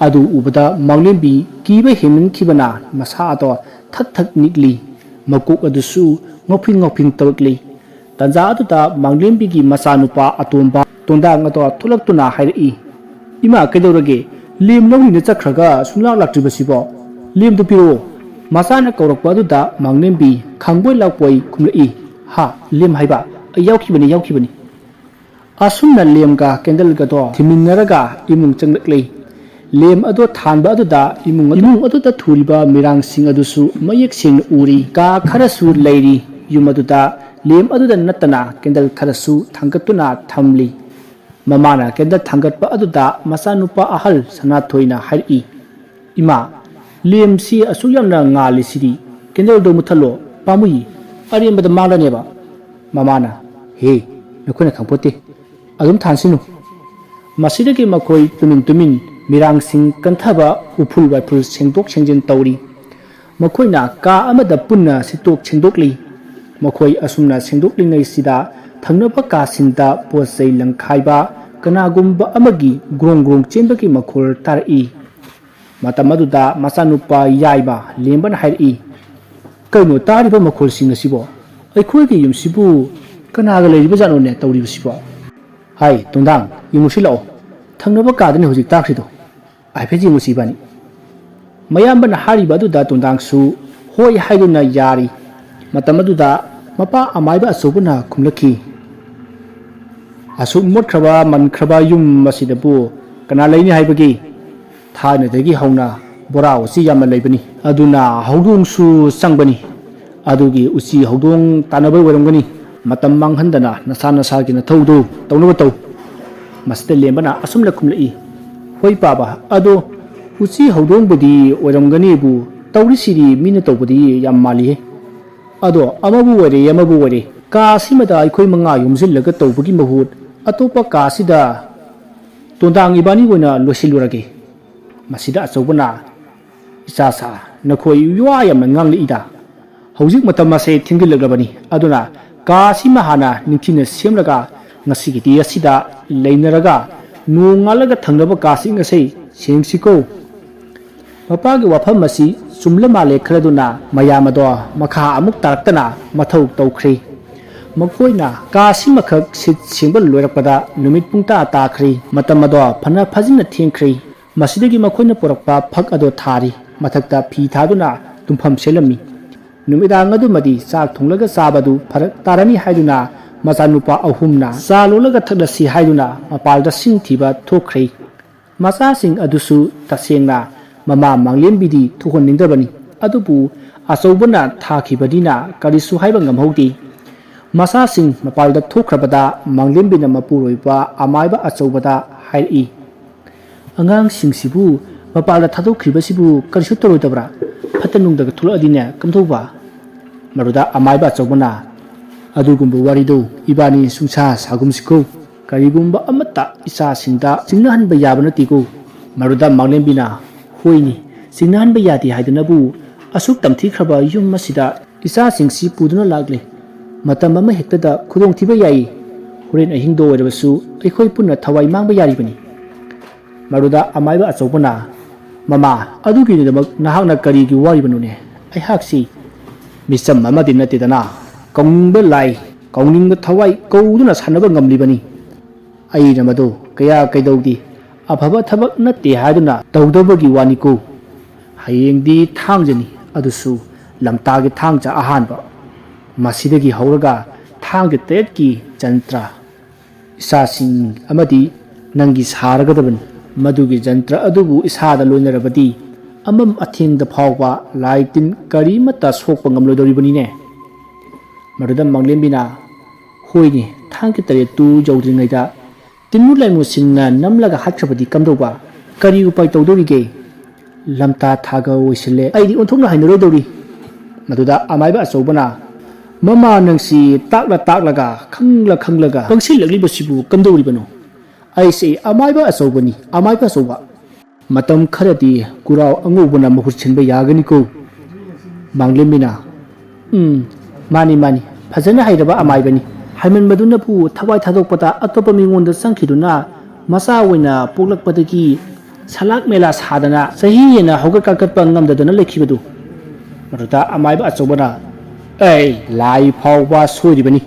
ꯑꯗꯨ ꯎꯕꯗ ꯃꯥꯡꯂꯦꯝꯕꯤ ꯀꯤꯕ ꯍꯦꯟꯃꯟꯈꯤꯕꯅ ꯃꯁꯥ ꯑꯗꯣ ꯊꯛ ꯊꯛ ꯅꯤꯛꯂꯤ꯫ ꯃꯀꯣꯛ ꯑꯗꯨꯁꯨ ꯉꯥꯎꯐꯤꯡ ꯉꯥꯎꯐꯤꯡ ꯇꯧꯔꯛꯂꯤ꯫ ꯇꯥꯟꯖꯥ ꯑꯗꯨꯗ ꯃꯥꯡꯂꯦꯝꯕꯤꯒꯤ ꯃꯆꯥꯅꯨꯄꯥ ꯑꯇꯣꯝꯕ ꯇꯣꯟꯗꯥꯡ ꯑꯗꯣ ꯊꯣꯛꯂꯛꯇꯨꯅ ꯍꯥꯏꯔꯛꯏ, "ꯏꯃꯥ, ꯀꯩꯗꯧꯔꯒꯦ? ꯂꯦꯝ ꯂꯧꯅꯤꯅ ꯆꯠꯈ꯭ꯔꯒ ꯁꯨꯡꯂꯥꯛ ꯂꯥꯛꯇ꯭ꯔꯤꯕꯁꯤꯕꯣ? ꯂꯦꯝꯗꯨ ꯄꯤꯔꯛꯑꯣ!" ꯃꯆꯥꯅ ꯀꯧꯔꯛꯄ ꯑꯗꯨꯗ ꯃꯥꯡꯂꯦꯝꯕꯤ ꯈꯪꯕꯣꯏ ꯂꯥꯛꯄꯣꯏ ꯈꯨꯝꯂꯛꯏ, "ꯍꯥ, ꯂꯦꯝ ꯍꯥꯏꯕ? ꯑꯩ ꯌꯥꯎꯈꯤꯕꯅꯤ, ꯌꯥꯎꯈꯤꯕꯅꯤ!" ꯑꯁꯨꯝꯅ ꯂꯦꯝꯒ ꯀꯦꯟꯗꯜꯒꯗꯣ ꯊꯤꯃꯤꯟꯅꯔꯒ ꯏꯃꯨꯡ ꯆꯪꯂꯛꯂꯦ꯫ ꯂꯦꯝ ꯑꯗꯣ ꯊꯥꯟꯕ ꯑꯗꯨꯗ ꯏꯃꯨꯡ ꯑꯗꯨ, ꯏꯃꯨꯡ ꯑꯗꯨꯗ ꯊꯨꯔꯤꯕ ꯃꯤꯔꯥꯡꯁꯤꯡ ꯑꯗꯨꯁꯨ ꯃꯌꯦꯛ ꯁꯦꯡꯅ ꯎꯔꯤ꯫ ꯀꯥ ꯈꯔꯁꯨ ꯂꯩꯔꯤ꯫ ꯌꯨꯝ ꯑꯗꯨꯗ ꯂꯦꯝ ꯑꯗꯨꯗ ꯅꯠꯇꯅ ꯀꯦꯟꯗꯜ ꯈꯔꯁꯨ ꯊꯥꯡꯒꯠꯇꯨꯅ ꯊꯝꯂꯤ꯫ ꯃꯃꯥꯅ ꯀꯦꯟꯗꯜ ꯊꯥꯡꯒꯠꯄ ꯑꯗꯨꯗ ꯃꯆꯥꯅꯨꯄꯥ ꯑꯍꯜ ꯁꯅꯥꯊꯣꯏꯅ ꯍꯥꯏꯔꯛꯏ, "ꯏꯃꯥ, ꯂꯦꯝꯁꯤ ꯑꯁꯨꯛ ꯌꯥꯝꯅ ꯉꯥꯜꯂꯤꯁꯤꯗꯤ, ꯀꯦꯟꯗꯜꯗꯣ ꯃꯨꯊꯠꯂꯣ, ꯄꯥꯝꯃꯨꯏ, ꯑꯔꯦꯝꯕꯗ ꯃꯥꯡꯂꯅꯦꯕ꯫" ꯃꯃꯥꯅ, "ꯍꯦ, ꯅꯈꯣꯏꯅ ꯈꯪꯄꯣꯠꯇꯦ, ꯑꯗꯨꯝ ꯊꯥꯟꯁꯤꯅꯨ꯫" ꯃꯁꯤꯗꯒꯤ ꯃꯈꯣꯏ ꯇꯨꯃꯤꯟ ꯇꯨꯃꯤꯟ ꯃꯤꯔꯥꯡꯁꯤꯡ ꯀꯟꯊꯕ, ꯎꯐꯨꯜ ꯋꯥꯏꯐꯨꯜ ꯁꯦꯡꯗꯣꯛ ꯁꯦꯡꯖꯤꯟ ꯇꯧꯔꯤ꯫ ꯃꯈꯣꯏꯅ ꯀꯥ ꯑꯃꯗ ꯄꯨꯟꯅ ꯁꯤꯠꯇꯣꯛ ꯁꯦꯡꯗꯣꯛꯂꯤ꯫ ꯃꯈꯣꯏ ꯑꯁꯨꯝꯅ ꯁꯦꯡꯗꯣꯛꯂꯤꯉꯩꯁꯤꯗ ꯊꯪꯅꯕ ꯀꯥꯁꯤꯡꯗ ꯄꯣꯠ ꯆꯩ ꯂꯪꯈꯥꯏꯕ, ꯀꯅꯥꯒꯨꯝꯕ ꯑꯃꯒꯤ ꯒ꯭ꯔꯣꯡ ꯒ꯭ꯔꯣꯡ ꯆꯦꯟꯕꯒꯤ ꯃꯈꯣꯜ ꯇꯥꯔꯛꯏ꯫ ꯃꯇꯝ ꯑꯗꯨꯗ ꯃꯆꯥꯅꯨꯄꯥ ꯌꯥꯏꯃ ꯂꯦꯝꯕꯅ ꯍꯥꯏꯔꯛꯏ, "ꯀꯩꯅꯣ ꯇꯥꯔꯤꯕ ꯃꯈꯣꯜꯁꯤꯡ ꯑꯁꯤꯕꯣ? ꯑꯩꯈꯣꯏꯒꯤ ꯌꯨꯝꯁꯤꯕꯨ ꯀꯅꯥꯒ ꯂꯩꯔꯤꯕꯖꯥꯠꯅꯣꯅꯦ ꯇꯧꯔꯤꯕꯁꯤꯕꯣ?" "ꯍꯥꯏ ꯇꯣꯟꯗꯥꯡ, ꯌꯦꯡꯉꯨꯁꯤ ꯂꯥꯛꯑꯣ, ꯊꯪꯅꯕ ꯀꯥꯗꯅꯤ ꯍꯧꯖꯤꯛ ꯇꯥꯈ꯭ꯔꯤꯗꯣ꯫ ꯍꯥꯏꯐꯦꯠ ꯌꯦꯡꯉꯨꯁꯤ ꯏꯕꯥꯅꯤ꯫" ꯃꯌꯥꯝꯕꯅ ꯍꯥꯏꯔꯤꯕ ꯑꯗꯨꯗ ꯇꯣꯟꯗꯥꯡꯁꯨ ꯍꯣꯏ ꯍꯥꯏꯗꯨꯅ ꯌꯥꯔꯤ꯫ ꯃꯇꯝ ꯑꯗꯨꯗ ꯃꯄꯥ ꯑꯃꯥꯏꯕ ꯑꯆꯧꯕꯅ ꯈꯨꯝꯂꯛꯈꯤ, "ꯑꯁꯨꯛ ꯃꯣꯠꯈ꯭ꯔꯕ ꯃꯟꯈ꯭ꯔꯕ ꯌꯨꯝ ꯑꯁꯤꯗꯕꯨ ꯀꯅꯥ ꯂꯩꯅꯤ ꯍꯥꯏꯕꯒꯤ? ꯊꯥꯏꯅꯗꯒꯤ ꯍꯧꯅ ꯕꯣꯔꯥ ꯎꯆꯤ ꯌꯥꯝꯅ ꯂꯩꯕꯅꯤ꯫ ꯑꯗꯨꯅ ꯍꯧꯗꯣꯡꯁꯨ ꯆꯪꯕꯅꯤ꯫ ꯑꯗꯨꯒꯤ ꯎꯆꯤ ꯍꯧꯗꯣꯡ ꯇꯥꯟꯅꯕ ꯑꯣꯏꯔꯝꯒꯅꯤ꯫ ꯃꯇꯝ ꯃꯥꯡꯍꯟꯗꯅ ꯅꯁꯥ ꯅꯁꯥꯒꯤ ꯅꯊꯧꯗꯨ ꯇꯧꯅꯕ ꯇꯧ꯫" ꯃꯁꯤꯗ ꯂꯦꯝꯕꯅ ꯑꯁꯨꯝꯅ ꯈꯨꯝꯂꯛꯏ, "ꯍꯣꯏ ꯄꯥꯕ, ꯑꯗꯣ ꯎꯆꯤ ꯍꯧꯗꯣꯡꯕꯨꯗꯤ ꯑꯣꯏꯔꯝꯒꯅꯤꯕꯨ, ꯇꯧꯔꯤꯁꯤꯗꯤ ꯃꯤꯅ ꯇꯧꯕꯗꯤ ꯌꯥꯝ ꯃꯥꯜꯂꯤꯍꯦ꯫ ꯑꯗꯣ ꯑꯃꯕꯨ ꯑꯣꯏꯔꯦ ꯑꯃꯕꯨ ꯑꯣꯏꯔꯦ, ꯀꯥ ꯑꯁꯤꯃꯗ ꯑꯩꯈꯣꯏ ꯃꯉꯥ ꯌꯣꯝꯁꯤꯜꯂꯒ ꯇꯧꯕꯒꯤ ꯃꯍꯨꯠ ꯑꯇꯣꯞꯄ ꯀꯥ ꯑꯁꯤꯗ ꯇꯣꯟꯗꯥꯡ ꯏꯕꯥꯅꯤ ꯑꯣꯏꯅ ꯂꯣꯏꯁꯤꯜꯂꯨꯔꯒꯦ꯫" ꯃꯁꯤꯗ ꯑꯆꯧꯕꯅ, "ꯏꯆꯥ ꯁꯥ, ꯅꯈꯣꯏ ꯋꯥ ꯌꯥꯝꯅ ꯉꯥꯡꯂꯛꯏꯗ꯫ ꯍꯧꯖꯤꯛ ꯃꯇꯝ ꯑꯁꯦ ꯊꯦꯡꯖꯤꯜꯂꯛꯂꯕꯅꯤ꯫ ꯑꯗꯨꯅ ꯀꯥ ꯑꯁꯤꯃ ꯍꯥꯟꯅ ꯅꯤꯡꯊꯤꯅ ꯁꯦꯝꯂꯒ ꯉꯁꯤꯒꯤꯗꯤ ꯑꯁꯤꯗ ꯂꯩꯅꯔꯒ ꯅꯣꯡꯉꯥꯜꯂꯒ ꯊꯪꯅꯕ ꯀꯥꯁꯤꯡ ꯑꯁꯤ ꯁꯦꯡꯁꯤꯀꯣ꯫" ꯃꯄꯥꯒꯤ ꯋꯥꯐꯝ ꯑꯁꯤ ꯆꯨꯝꯂ ꯃꯥꯜꯂꯦ ꯈꯜꯂꯗꯨꯅ ꯃꯌꯥꯝ ꯑꯗꯣ ꯃꯈꯥ ꯑꯃꯨꯛ ꯇꯥꯔꯛꯇꯅ ꯃꯊꯧ ꯇꯧꯈ꯭ꯔꯦ꯫ ꯃꯈꯣꯏꯅ ꯀꯥ ꯑꯁꯤꯃꯈꯛ ꯁꯤꯠ ꯁꯦꯡꯕ ꯂꯣꯏꯔꯛꯄꯗ ꯅꯨꯃꯤꯠ ꯄꯨꯡ ꯇꯔꯥ ꯇꯥꯈ꯭ꯔꯦ꯫ ꯃꯇꯝ ꯑꯗꯣ ꯐꯅ ꯐꯖꯅ ꯊꯦꯡꯈ꯭ꯔꯦ꯫ ꯃꯁꯤꯗꯒꯤ ꯃꯈꯣꯏꯅ ꯄꯨꯔꯛꯄ ꯐꯛ ꯑꯗꯣ ꯊꯥꯔꯤ꯫ ꯃꯊꯛꯇ ꯐꯤ ꯊꯥꯗꯨꯅ ꯇꯨꯝꯐꯝ ꯁꯦꯝꯂꯝꯃꯤ꯫ ꯅꯨꯃꯤꯗꯥꯡ ꯑꯗꯨꯃꯗꯤ ꯆꯥꯛ ꯊꯣꯡꯂꯒ ꯆꯥꯕꯗꯨ ꯐꯔꯛ ꯇꯥꯔꯅꯤ ꯍꯥꯏꯗꯨꯅ ꯃꯆꯥꯅꯨꯄꯥ ꯑꯍꯨꯝꯅ ꯆꯥ ꯂꯣꯜꯂꯒ ꯊꯛꯂꯁꯤ ꯍꯥꯏꯗꯨꯅ ꯃꯄꯥꯜꯗ ꯁꯤꯡ ꯊꯤꯕ ꯊꯣꯛꯈ꯭ꯔꯦ꯫ ꯃꯆꯥꯁꯤꯡ ꯑꯗꯨꯁꯨ ꯇꯁꯦꯡꯅ ꯃꯃꯥ ꯃꯥꯡꯂꯦꯝꯕꯤꯗꯤ ꯊꯣꯛꯍꯟꯅꯤꯡꯗꯕꯅꯤ꯫ ꯑꯗꯨꯕꯨ ꯑꯆꯧꯕꯅ ꯊꯥꯈꯤꯕꯅꯤꯅ ꯀꯔꯤꯁꯨ ꯍꯥꯏꯕ ꯉꯝꯍꯧꯗꯦ꯫ ꯃꯆꯥꯁꯤꯡ ꯃꯄꯥꯜꯗ ꯊꯣꯛꯈ꯭ꯔꯕꯗ ꯃꯥꯡꯂꯦꯝꯕꯤꯅ ꯃꯄꯨꯔꯣꯏꯕ ꯑꯃꯥꯏꯕ ꯑꯆꯧꯕꯗ ꯍꯥꯏꯔꯛꯏ, "ꯑꯉꯥꯡꯁꯤꯡꯁꯤꯕꯨ ꯃꯄꯥꯜꯗ ꯊꯥꯗꯣꯛꯈ꯭ꯔꯤꯕꯁꯤꯕꯨ ꯀꯔꯤꯁꯨ ꯇꯧꯔꯣꯏꯗꯕ꯭ꯔꯥ? ꯐꯠꯇ ꯅꯨꯡꯗꯒ ꯊꯣꯛꯂꯛꯑꯗꯤꯅꯦ ꯀꯝꯗꯧꯕ?" ꯃꯗꯨꯗ ꯑꯃꯥꯏꯕ ꯑꯆꯧꯕꯅ, "ꯑꯗꯨꯒꯨꯝꯕ ꯋꯥꯔꯤꯗꯨ ꯏꯕꯥꯅꯤ ꯁꯨꯡꯁꯥ ꯁꯥꯒꯨꯝꯁꯤꯀꯣ꯫ ꯀꯔꯤꯒꯨꯝꯕ ꯑꯃꯠꯇ ꯏꯆꯥꯁꯤꯡꯗ ꯆꯤꯡꯅꯍꯟꯕ ꯌꯥꯕ ꯅꯠꯇꯦꯀꯣ꯫" ꯃꯗꯨꯗ ꯃꯥꯡꯂꯦꯝꯕꯤꯅ, "ꯍꯣꯏꯅꯦ, ꯆꯤꯡꯅꯍꯟꯕ ꯌꯥꯗꯦ ꯍꯥꯏꯗꯨꯅꯕꯨ ꯑꯁꯨꯛ ꯇꯝꯊꯤꯈ꯭ꯔꯕ ꯌꯨꯝ ꯑꯁꯤꯗ ꯏꯆꯥꯁꯤꯡꯁꯤ ꯄꯨꯗꯨꯅ ꯂꯥꯛꯂꯦ꯫ ꯃꯇꯝ ꯑꯃ ꯍꯦꯛꯇꯗ ꯈꯨꯗꯣꯡꯊꯤꯕ ꯌꯥꯏ꯫ ꯍꯣꯔꯦꯟ ꯑꯍꯤꯡꯗ ꯑꯣꯏꯔꯕꯁꯨ ꯑꯩꯈꯣꯏ ꯄꯨꯟꯅ ꯊꯋꯥꯏ ꯃꯥꯡꯕ ꯌꯥꯔꯤꯕꯅꯤ꯫" ꯃꯗꯨꯗ ꯑꯃꯥꯏꯕ ꯑꯆꯧꯕꯅ, "ꯃꯃꯥ, ꯑꯗꯨꯒꯤꯗꯃꯛ ꯅꯍꯥꯛꯅ ꯀꯔꯤꯒꯤ ꯋꯥꯔꯤꯕꯅꯣꯅꯦ? ꯑꯩꯍꯥꯛꯁꯤ ꯃꯤꯆꯝ ꯑꯃꯗꯤ ꯅꯠꯇꯦꯗꯅ, ꯀꯧꯅꯤꯡꯕ ꯂꯥꯏ, ꯀꯧꯅꯤꯡꯕ ꯊꯋꯥꯏ ꯀꯧꯗꯨꯅ ꯁꯥꯟꯅꯕ ꯉꯝꯂꯤꯕꯅꯤ꯫ ꯑꯩꯅ ꯃꯗꯨ ꯀꯌꯥ ꯀꯩꯗꯧꯗꯦ, ꯑꯐꯕ ꯊꯕꯛ ꯅꯠꯇꯦ ꯍꯥꯏꯗꯨꯅ ꯇꯧꯗꯕꯒꯤ ꯋꯥꯅꯤꯀꯣ꯫ ꯍꯌꯦꯡꯗꯤ ꯊꯥꯡꯖꯅꯤ, ꯑꯗꯨꯁꯨ ꯂꯝꯇꯥꯒꯤ ꯊꯥꯡꯖ ꯑꯍꯥꯟꯕ꯫ ꯃꯁꯤꯗꯒꯤ ꯍꯧꯔꯒ ꯊꯥꯡꯒ ꯇꯔꯦꯠꯀꯤ ꯖꯟꯇ꯭ꯔ ꯏꯁꯥꯁꯤꯡ ꯑꯃꯗꯤ ꯅꯪꯒꯤ ꯁꯥꯔꯒꯗꯕꯅꯤ꯫ ꯃꯗꯨꯒꯤ ꯖꯟꯇ꯭ꯔ ꯑꯗꯨꯕꯨ ꯏꯁꯥꯗ ꯂꯣꯏꯅꯔꯕꯗꯤ ꯑꯃꯝ ꯑꯊꯦꯡꯗ ꯐꯥꯎꯕ ꯂꯥꯏ ꯇꯤꯟ ꯀꯔꯤꯃꯠꯇ ꯁꯣꯛꯄ ꯉꯝꯂꯣꯏꯗꯧꯔꯤꯕꯅꯤꯅꯦ꯫ ꯃꯗꯨꯗ ꯃꯥꯡꯂꯦꯝꯕꯤꯅ, "ꯍꯣꯏꯅꯦ, ꯊꯥꯡꯒ ꯇꯔꯦꯠꯇꯨ ꯌꯧꯗ꯭ꯔꯤꯉꯩꯗ ꯇꯤꯟꯃꯨ ꯂꯥꯏꯃꯨꯁꯤꯡꯅ ꯅꯝꯂꯒ ꯍꯥꯠꯈ꯭ꯔꯕꯗꯤ ꯀꯝꯗꯧꯕ? ꯀꯔꯤ ꯎꯄꯥꯏ ꯇꯧꯗꯧꯔꯤꯒꯦ? ꯂꯝꯇꯥ ꯊꯥꯒ ꯑꯣꯏꯁꯤꯜꯂꯦ꯫ ꯑꯩꯗꯤ ꯑꯣꯟꯊꯣꯛꯅ ꯍꯩꯅꯔꯣꯏꯗꯧꯔꯤ꯫" ꯃꯗꯨꯗ ꯑꯃꯥꯏꯕ ꯑꯆꯧꯕꯅ, "ꯃꯃꯥ ꯅꯪꯁꯤ ꯇꯥꯛꯂ ꯇꯥꯛꯂꯒ, ꯈꯪꯂ ꯈꯪꯂꯒ ꯄꯪꯁꯤꯜꯂꯛꯂꯤꯕꯁꯤꯕꯨ ꯀꯝꯗꯧꯔꯤꯕꯅꯣ? ꯑꯩꯁꯦ ꯑꯃꯥꯏꯕ ꯑꯆꯧꯕꯅꯤ, ꯑꯃꯥꯏꯕ ꯑꯆꯧꯕ꯫ ꯃꯇꯝ ꯈꯔꯗꯤ ꯀꯨꯔꯥꯎ ꯑꯉꯧꯕꯅ ꯃꯍꯨꯠ ꯁꯤꯟꯕ ꯌꯥꯒꯅꯤꯀꯣ?" ꯃꯥꯡꯂꯦꯝꯕꯤꯅ, "ꯎꯝ, ꯃꯥꯅꯤ, ꯃꯥꯅꯤ, ꯐꯖꯅ ꯍꯩꯔꯕ ꯑꯃꯥꯏꯕꯅꯤ꯫ ꯍꯩꯃꯟꯕꯗꯨꯅꯕꯨ ꯊꯋꯥꯏ ꯊꯥꯗꯣꯛꯄꯗ ꯑꯇꯣꯞꯄ ꯃꯤꯉꯣꯟꯗ ꯆꯪꯈꯤꯗꯨꯅ ꯃꯆꯥ ꯑꯣꯏꯅ ꯄꯣꯛꯂꯛꯄꯗꯒꯤ ꯁꯂꯥꯛ ꯃꯦꯂꯥ ꯁꯥꯗꯅ ꯆꯍꯤ ꯍꯦꯟꯅ ꯍꯧꯒꯠ ꯀꯥꯡꯈꯠꯄ ꯉꯝꯗꯗꯅ ꯂꯩꯈꯤꯕꯗꯨ꯫" ꯃꯗꯨꯗ ꯑꯃꯥꯏꯕ ꯑꯆꯧꯕꯅ, "ꯑꯩ ꯂꯥꯏ ꯐꯥꯎꯕ ꯁꯣꯏꯔꯤꯕꯅꯤ꯫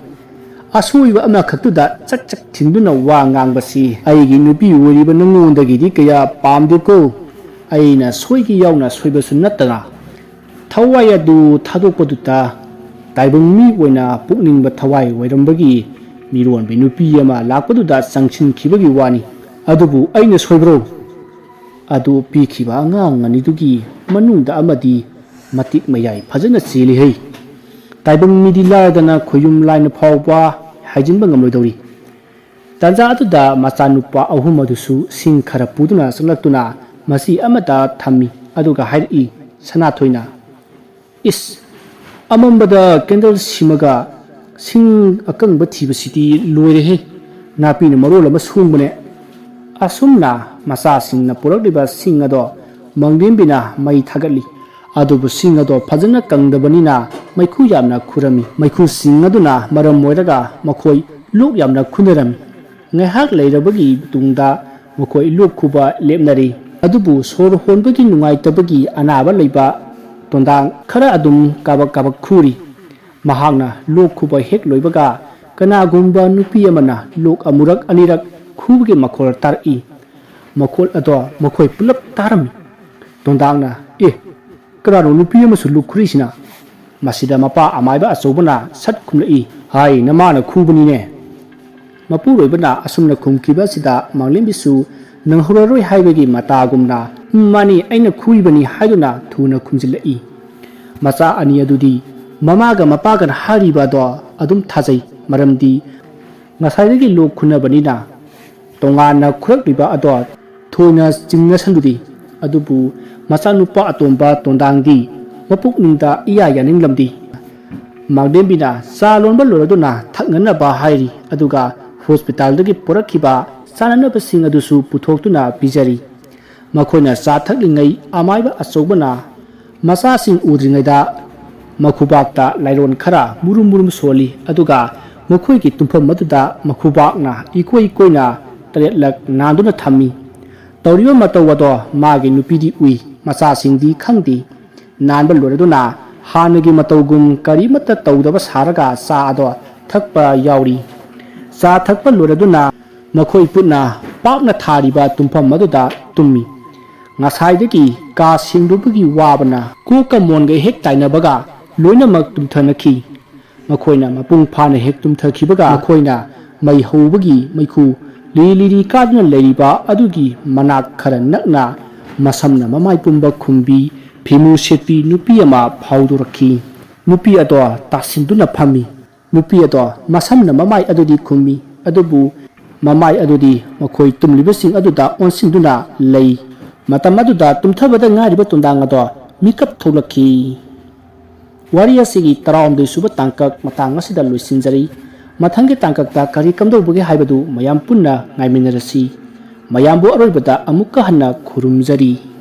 ꯑꯁꯣꯏꯕ ꯑꯃꯈꯛꯇꯨꯗ ꯆꯛ ꯆꯛ ꯊꯤꯟꯗꯨꯅ ꯋꯥ ꯉꯥꯡꯕꯁꯤ ꯑꯩꯒꯤ ꯅꯨꯄꯤ ꯑꯣꯏꯔꯤꯕ ꯅꯉꯣꯟꯗꯒꯤꯗꯤ ꯀꯌꯥ ꯄꯥꯝꯗꯦꯀꯣ꯫ ꯑꯩꯅ ꯁꯣꯏꯈꯤ ꯌꯥꯎꯅ ꯁꯣꯏꯕꯁꯨ ꯅꯠꯇꯅ, ꯊꯋꯥꯏ ꯑꯗꯨ ꯊꯥꯗꯣꯛꯄꯗꯨꯗ ꯇꯥꯏꯕꯪ ꯃꯤ ꯑꯣꯏꯅ ꯄꯣꯛꯅꯤꯡꯕ ꯊꯋꯥꯏ ꯑꯣꯏꯔꯝꯕꯒꯤ ꯃꯤꯔꯣꯟꯕꯤ ꯅꯨꯄꯤ ꯑꯃ ꯂꯥꯛꯄꯗꯨꯗ ꯆꯪꯁꯤꯟꯈꯤꯕꯒꯤ ꯋꯥꯅꯤ꯫ ꯑꯗꯨꯕꯨ ꯑꯩꯅ ꯁꯣꯏꯕ꯭ꯔꯣ? ꯑꯗꯨ ꯄꯤꯈꯤꯕ ꯑꯉꯥꯡ ꯑꯅꯤꯗꯨꯒꯤ ꯃꯅꯨꯡꯗ ꯑꯃꯗꯤ ꯃꯇꯤꯛ ꯃꯌꯥꯏ ꯐꯖꯅ ꯆꯦꯜꯂꯤꯍꯩ꯫ ꯇꯥꯏꯕꯪ ꯃꯤꯗꯤ ꯂꯥꯏꯔꯗꯅ ꯈꯣꯌꯨꯝ ꯂꯥꯏꯅ ꯐꯥꯎꯕ ꯍꯥꯏꯖꯤꯟꯕ ꯉꯝꯂꯣꯏꯗꯧꯔꯤ꯫" ꯇꯥꯟꯖꯥ ꯑꯗꯨꯗ ꯃꯆꯥꯅꯨꯄꯥ ꯑꯍꯨꯝ ꯑꯗꯨꯁꯨ ꯁꯤꯡ ꯈꯔ ꯄꯨꯗꯨꯅ ꯆꯪꯂꯛꯇꯨꯅ ꯃꯆꯤ ꯑꯃꯗ ꯊꯝꯃꯤ꯫ ꯑꯗꯨꯒ ꯍꯥꯏꯔꯛꯏ ꯁꯅꯥꯊꯣꯏꯅ, "ꯏꯁ, ꯑꯃꯝꯕꯗ ꯀꯦꯟꯗꯜ ꯁꯤꯃꯒ ꯁꯤꯡ ꯑꯀꯪꯕ ꯊꯤꯕꯁꯤꯗꯤ ꯂꯣꯏꯔꯦꯍꯦ꯫ ꯅꯥꯄꯤꯅ ꯃꯔꯣꯜ ꯑꯃ ꯁꯣꯡꯕꯅꯦ꯫" ꯑꯁꯨꯝꯅ ꯃꯆꯥꯁꯤꯡꯅ ꯄꯨꯔꯛꯂꯤꯕ ꯁꯤꯡ ꯑꯗꯣ ꯃꯥꯡꯂꯦꯝꯕꯤꯅ ꯃꯩ ꯊꯥꯒꯠꯂꯤ꯫ ꯑꯗꯨꯕꯨ ꯁꯤꯡ ꯑꯗꯣ ꯐꯖꯅ ꯀꯪꯗꯕꯅꯤꯅ ꯃꯩꯈꯨ ꯌꯥꯝꯅ ꯈꯨꯔꯝꯃꯤ꯫ ꯃꯩꯈꯨꯁꯤꯡ ꯑꯗꯨꯅ ꯃꯔꯝ ꯑꯣꯏꯔꯒ ꯃꯈꯣꯏ ꯂꯣꯛ ꯌꯥꯝꯅ ꯈꯨꯅꯔꯝꯃꯤ꯫ ꯉꯥꯏꯍꯥꯛ ꯂꯩꯔꯕꯒꯤ ꯇꯨꯡꯗ ꯃꯈꯣꯏ ꯂꯣꯛ ꯈꯨꯕ ꯂꯦꯞꯅꯔꯤ꯫ ꯑꯗꯨꯕꯨ ꯁꯣꯔ ꯍꯣꯟꯕꯒꯤ ꯅꯨꯡꯉꯥꯏꯇꯕꯒꯤ ꯑꯅꯥꯕ ꯂꯩꯕ ꯇꯣꯟꯗꯥꯡ ꯈꯔ ꯑꯗꯨꯝ ꯀꯥꯕꯛ ꯀꯥꯕꯛ ꯈꯨꯔꯤ꯫ ꯃꯍꯥꯛꯅ ꯂꯣꯛ ꯈꯨꯕ ꯍꯦꯛ ꯂꯣꯏꯕꯒ ꯀꯅꯥꯒꯨꯝꯕ ꯅꯨꯄꯤ ꯑꯃꯅ ꯂꯣꯛ ꯑꯃꯨꯔꯛ ꯑꯅꯤꯔꯛ ꯈꯨꯕꯒꯤ ꯃꯈꯣꯜ ꯇꯥꯔꯛꯏ꯫ ꯃꯈꯣꯜ ꯑꯗꯣ ꯃꯈꯣꯏ ꯄꯨꯂꯞ ꯇꯥꯔꯝꯃꯤ꯫ ꯇꯣꯟꯗꯥꯡꯅ, "ꯑꯦ, ꯀꯅꯥꯅꯣ ꯅꯨꯄꯤ ꯑꯃꯁꯨ ꯂꯣꯛ ꯈꯨꯔꯤꯁꯤꯅ?" ꯃꯁꯤꯗ ꯃꯄꯥ ꯑꯃꯥꯏꯕ ꯑꯆꯧꯕꯅ ꯁꯠ ꯈꯨꯝꯂꯛꯏ, "ꯍꯥꯏ, ꯅꯃꯥꯅ ꯈꯨꯕꯅꯤꯅꯦ!" ꯃꯄꯨꯔꯣꯏꯕꯅ ꯑꯁꯨꯝꯅ ꯈꯨꯝꯈꯤꯕ ꯑꯁꯤꯗ ꯃꯥꯡꯂꯦꯝꯕꯤꯁꯨ ꯅꯪꯍꯧꯔꯔꯣꯏ ꯍꯥꯏꯕꯒꯤ ꯃꯇꯥꯒꯨꯝꯅ, "ꯎꯝ, ꯃꯥꯅꯤ, ꯑꯩꯅ ꯈꯨꯏꯕꯅꯤ" ꯍꯥꯏꯗꯨꯅ ꯊꯨꯅ ꯈꯨꯝꯖꯤꯜꯂꯛꯏ꯫ ꯃꯆꯥ ꯑꯅꯤ ꯑꯗꯨꯗꯤ ꯃꯃꯥꯒ ꯃꯄꯥꯒꯅ ꯍꯥꯏꯔꯤꯕ ꯑꯗꯣ ꯑꯗꯨꯝ ꯊꯥꯖꯩ, ꯃꯔꯝꯗꯤ ꯉꯁꯥꯏꯗꯒꯤ ꯂꯣꯛ ꯈꯨꯅꯕꯅꯤꯅ ꯇꯣꯉꯥꯟꯅ ꯈꯨꯔꯛꯂꯤꯕ ꯑꯗꯣ ꯊꯣꯏꯅ ꯆꯤꯡꯅꯁꯜꯂꯨꯗꯦ꯫ ꯑꯗꯨꯕꯨ ꯃꯆꯥꯅꯨꯄꯥ ꯑꯇꯣꯝꯕ ꯇꯣꯟꯗꯥꯡꯗꯤ ꯃꯄꯨꯛꯅꯤꯡꯗ ꯏꯌꯥ ꯌꯥꯅꯤꯡꯂꯝꯗꯦ꯫ ꯃꯥꯡꯂꯦꯝꯕꯤꯅ ꯆꯥ ꯂꯣꯟꯕ ꯂꯣꯏꯔꯗꯨꯅ ꯊꯛꯅꯅꯕ ꯍꯥꯏꯔꯤ, ꯑꯗꯨꯒ ꯍꯣꯁꯄꯤꯇꯥꯜꯗꯒꯤ ꯄꯨꯔꯛꯈꯤꯕ ꯆꯥꯅꯅꯕꯁꯤꯡ ꯑꯗꯨꯁꯨ ꯄꯨꯊꯣꯛꯇꯨꯅ ꯄꯤꯖꯔꯤ꯫ ꯃꯈꯣꯏꯅ ꯆꯥ ꯊꯛꯂꯤꯉꯩ ꯑꯃꯥꯏꯕ ꯑꯆꯧꯕꯅ ꯃꯆꯥꯁꯤꯡ ꯎꯗ꯭ꯔꯤꯉꯩꯗ ꯃꯈꯨꯕꯥꯛꯇ ꯂꯥꯏꯔꯣꯟ ꯈꯔ ꯃꯨꯔꯨꯝ ꯃꯨꯔꯨꯝ ꯁꯣꯜꯂꯤ, ꯑꯗꯨꯒ ꯃꯈꯣꯏꯒꯤ ꯇꯨꯝꯐꯝ ꯑꯗꯨꯗ ꯃꯈꯨꯕꯥꯛꯅ ꯏꯀꯣꯏ ꯀꯣꯏꯅ ꯇꯔꯦꯠꯂꯛ ꯅꯥꯟꯗꯨꯅ ꯊꯝꯃꯤ꯫ ꯇꯧꯔꯤꯕ ꯃꯇꯧ ꯑꯗꯣ ꯃꯥꯒꯤ ꯅꯨꯄꯤꯗꯤ ꯎꯏ, ꯃꯆꯥꯁꯤꯡꯗꯤ ꯈꯪꯗꯦ꯫ ꯅꯥꯟꯕ ꯂꯣꯏꯔꯗꯨꯅ ꯍꯥꯟꯅꯒꯤ ꯃꯇꯧꯒꯨꯝ ꯀꯔꯤꯃꯠꯇ ꯇꯧꯗꯕ ꯁꯥꯔꯒ ꯆꯥ ꯑꯗꯣ ꯊꯛꯄ ꯌꯥꯎꯔꯤ꯫ ꯆꯥ ꯊꯛꯄ ꯂꯣꯏꯔꯗꯨꯅ ꯃꯈꯣꯏ ꯄꯨꯟꯅ ꯄꯥꯛꯅ ꯊꯥꯔꯤꯕ ꯇꯨꯝꯐꯝ ꯑꯗꯨꯗ ꯇꯨꯝꯃꯤ꯫ ꯉꯁꯥꯏꯗꯒꯤ ꯀꯥ ꯁꯦꯡꯗꯣꯛꯄꯒꯤ ꯋꯥꯕꯅ ꯀꯣꯛꯀ ꯃꯣꯟꯒ ꯍꯦꯛ ꯇꯥꯏꯅꯕꯒ ꯂꯣꯏꯅꯃꯛ ꯇꯨꯝꯊꯅꯈꯤ꯫ ꯃꯈꯣꯏꯅ ꯃꯄꯨꯡ ꯐꯥꯅ ꯍꯦꯛ ꯇꯨꯝꯊꯈꯤꯕꯒ ꯃꯈꯣꯏꯅ ꯃꯩ ꯍꯧꯕꯒꯤ ꯃꯩꯈꯨ ꯂꯤꯔꯤ ꯂꯤꯔꯤ ꯀꯥꯗꯨꯅ ꯂꯩꯔꯤꯕ ꯑꯗꯨꯒꯤ ꯃꯅꯥꯛ ꯈꯔ ꯅꯛꯅ ꯃꯁꯝꯅ ꯃꯃꯥꯏ ꯄꯨꯝꯕ ꯈꯨꯝꯕꯤ, ꯐꯤꯃꯨ ꯁꯦꯠꯄꯤ ꯅꯨꯄꯤ ꯑꯃ ꯐꯥꯎꯗꯣꯔꯛꯈꯤ꯫ ꯅꯨꯄꯤ ꯑꯗꯣ ꯇꯥꯁꯤꯟꯗꯨꯅ ꯐꯝꯃꯤ꯫ ꯅꯨꯄꯤ ꯑꯗꯣ ꯃꯁꯝꯅ ꯃꯃꯥꯏ ꯑꯗꯨꯗꯤ ꯈꯨꯝꯃꯤ, ꯑꯗꯨꯕꯨ ꯃꯃꯥꯏ ꯑꯗꯨꯗꯤ ꯃꯈꯣꯏ ꯇꯨꯝꯂꯤꯕꯁꯤꯡ ꯑꯗꯨꯗ ꯑꯣꯟꯁꯤꯟꯗꯨꯅ ꯂꯩ꯫ ꯃꯇꯝ ꯑꯗꯨꯗ ꯇꯨꯝꯊꯕꯗ ꯉꯥꯏꯔꯤꯕ ꯇꯣꯟꯗꯥꯡ ꯑꯗꯣ ꯃꯤꯀꯞ ꯊꯣꯛꯂꯛꯈꯤ꯫ ꯋꯥꯔꯤ ꯑꯁꯤꯒꯤ ꯇꯔꯥꯍꯨꯝꯗꯣꯏ ꯁꯨꯕ ꯇꯥꯡꯀꯛ ꯃꯇꯥꯡ ꯑꯁꯤꯗ ꯂꯣꯏꯁꯤꯟꯖꯔꯤ꯫ ꯃꯊꯪꯒꯤ ꯇꯥꯡꯀꯛꯇ ꯀꯔꯤ ꯀꯝꯗꯧꯕꯒꯦ ꯍꯥꯏꯕꯗꯨ ꯃꯌꯥꯝ ꯄꯨꯟꯅ ꯉꯥꯏꯃꯤꯟꯅꯔꯁꯤ꯫ ꯃꯌꯥꯝꯕꯨ ꯑꯔꯣꯏꯕꯗ ꯑꯃꯨꯛꯀ ꯍꯟꯅ ꯈꯨꯔꯨꯝꯖꯔꯤ꯫